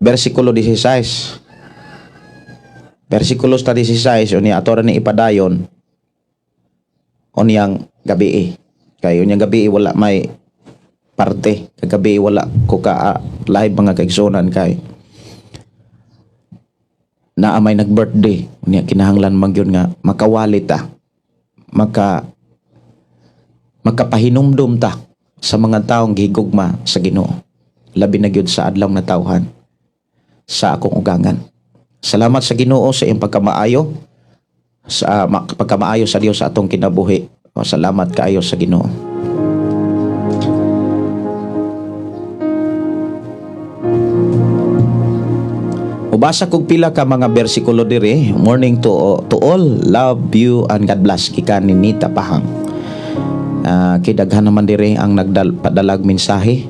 bersikulo 16. Bersikulo ta 16, unya ato ra ni ipadayon unyang gabi. Kay unyang gabi wala may parte. Kagabi wala ko ka live, mga kaigsunan, kay naa may nag-birthday. Unya kinahanglan man gyud nga makawali ta. Makapahinumdum ta sa mga taong gihigugma sa Ginoo. Labi na gyud sa adlaw na tawhan sa akong ugangan. Salamat sa Ginoo sa iyang pagkamaayo, sa pagkamaayo sa Dios sa atong kinabuhi. O, salamat kaayo sa Ginoo. Ubasa kog pila ka mga bersikulo diri. Morning to all. Love you and God bless. Gikan ni Nita Pahang. Kidaghan naman diri ang nagpadalag mensahe.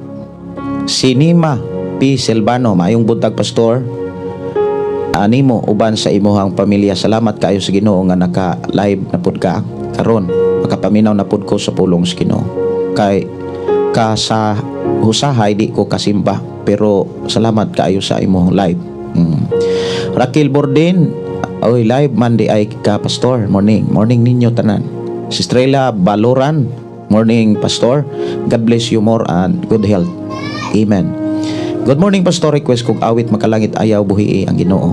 Si Nima P. Silvano, maayong buntag, pastor. Animo uban sa imuhang pamilya. Salamat kaayo sa Ginoo nga naka-live na pud ka karon. Makapaminaw na pud ko sa pulong sa Ginoo. Kay ka sa husahay di ko kasimba, pero salamat kaayo sa imong live. Raquel Bordin, oy, live man diay ka, Pastor. Morning. Morning ninyo tanan. Si Estrella Baloran, morning, Pastor. God bless you more and good health. Amen. Good morning, Pastor, request kog awit "Makalangit Ayaw, Buhii ang Ginoo."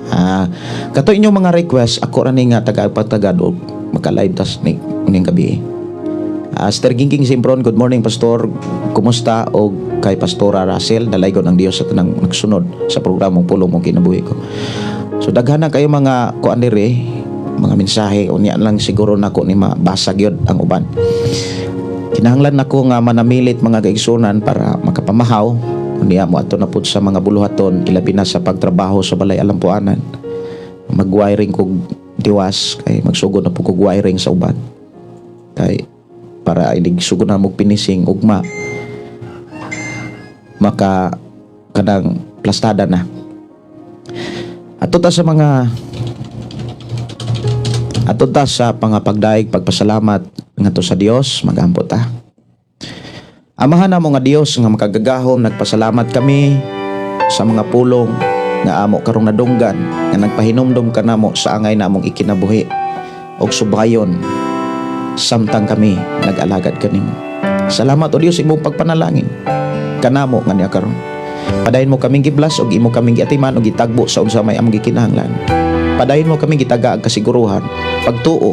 Ah, kato inyong mga request, ako ra ni nga taga pagtagad og maka-live tas ni uning gabi. Ah, Sister Gingging Simpron, good morning, Pastor. Kumusta og kay Pastora Russell, dalaygon ang Dios sa tanang nagsunod sa programang Pulong Mo Kinabuhi Ko. So daghan na kayo mga kuan diri, mga mensahe, unya lang siguro nako ni mabasa gyud ang uban. Kinahanglan nako nga manamilit, mga kaigsunan, para makapamahaw unya mo ato na pud sa mga buluhaton, ilabi na sa pagtrabaho sa balay alampuanan. Mag-wiring kog diwas kay magsugod na pud kog wiring sa uban. Kay para inig sugod na mo finishing ugma, maka kanang plastada na. Ato ta sa pangapagdaig, pagpasalamat ngadto sa Dios, magampo ta. Amahan namo nga Dios nga makagagahom, nagpasalamat kami sa mga pulong nga amo karong nadunggan nga nagpahinumdom kanamo sa angay namong ikinabuhi og subayon samtang kami nag-alagad kanimo. Salamat, o Dios, imong pagpanalangin kanamo nga niya karon. Padayon mo kaming gi-bless ug imo kaming giatiman ug gitagbo sa unsa may among gikinahanglan. Padayon mo kaming gitaga ang kasiguruhan, pagtuo,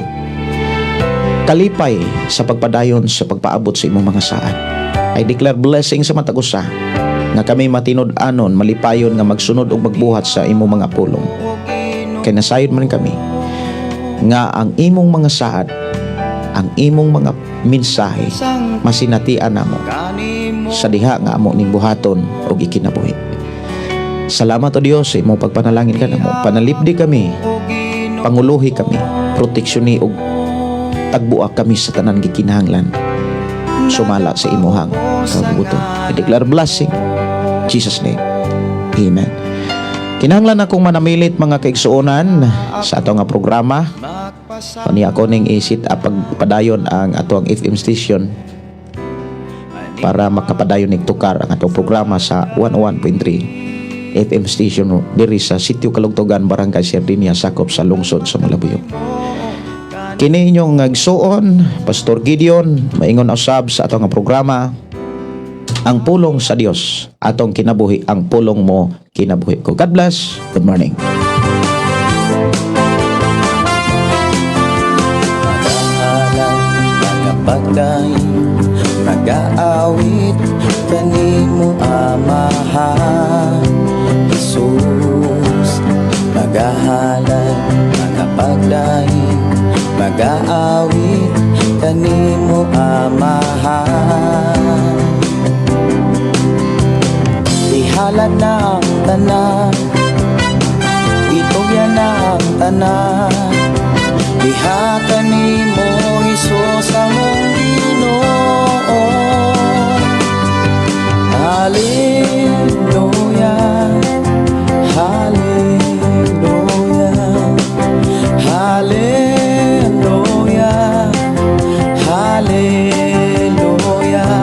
kalipay sa pagpadayon sa pagpaabot sa imong mga saad. I declare blessing sa matag usa nga kami matinud-anon, malipayon nga magsunod ug magbuhat sa imong mga pulong. Kay nasayod man kami nga ang imong mga saad, ang imong mga mensahe masinatian namo sa diha nga amo ning buhaton ug ikinabuhi. Salamat, O Dios, sa imong pagpanalangin kanamo. Panalipdi kami, panguluhi kami, proteksyon ug tagbuak kami sa tanan gikinahanglan sumala sa imuhang kabubut-on. I declare blessing. Jesus' name. Amen. Kinahanglan akong manamilit, mga kaigsuonan, sa ato nga programa. Ani ako ning i-set up pagpadayon ang ato ang FM station para makapadayon ning tukar ang atong programa sa 101.3 FM station diri sa Sitio Kalugtugan, Barangay Sardinia, sakop sa lungsod sa Malabuyoc. Kini inyong igsuon, Pastor Gideon, maingon usab sa atong nga programa, Ang Pulong sa Dios, atong kinabuhi, ang pulong mo, kinabuhi ko. God bless. Good morning. Magahalay, magapagdaig, magaawit kanimo, Amahan Jesus. Magahalay, magapagdaig, magaawit kanimo, Amahan. Ihalad na ang tanan, itugyan na ang tanan diha kanimo, Hesus, among Ginoo. Hallelujah, Hallelujah, Hallelujah, Hallelujah,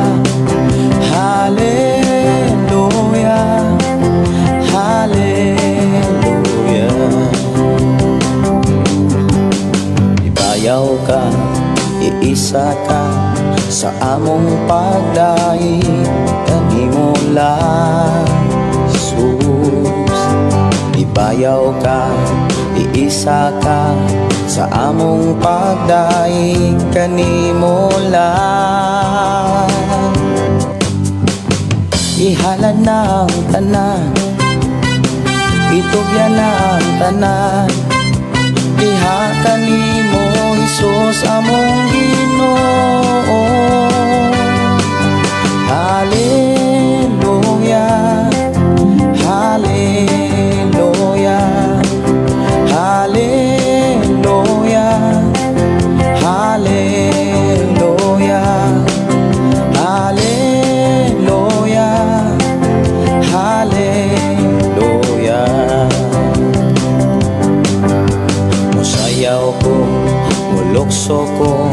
Hallelujah, Hallelujah. Ibayaw ka, iisa ka sa among pagdaig kanimo lang, Jesus. Ibayaw ka, iisa ka sa among pagdaig kanimo lang. Ihalad na ang tanan, itugyan na ang tanan diha kanimo, Hesus, among Ginoo. Hallelujah, Hallelujah, Hallelujah, Hallelujah, Hallelujah, Hallelujah. Musayaw ko, mulukso ko,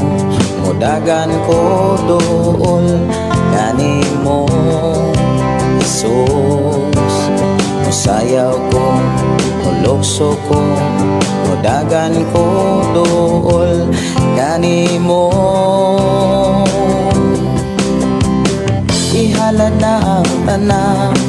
mudagan ko dool kanimo, Jesus. Musayaw ko. Mulukso ko, mudagan ko duol kanimo. Ihalad na ang tanan.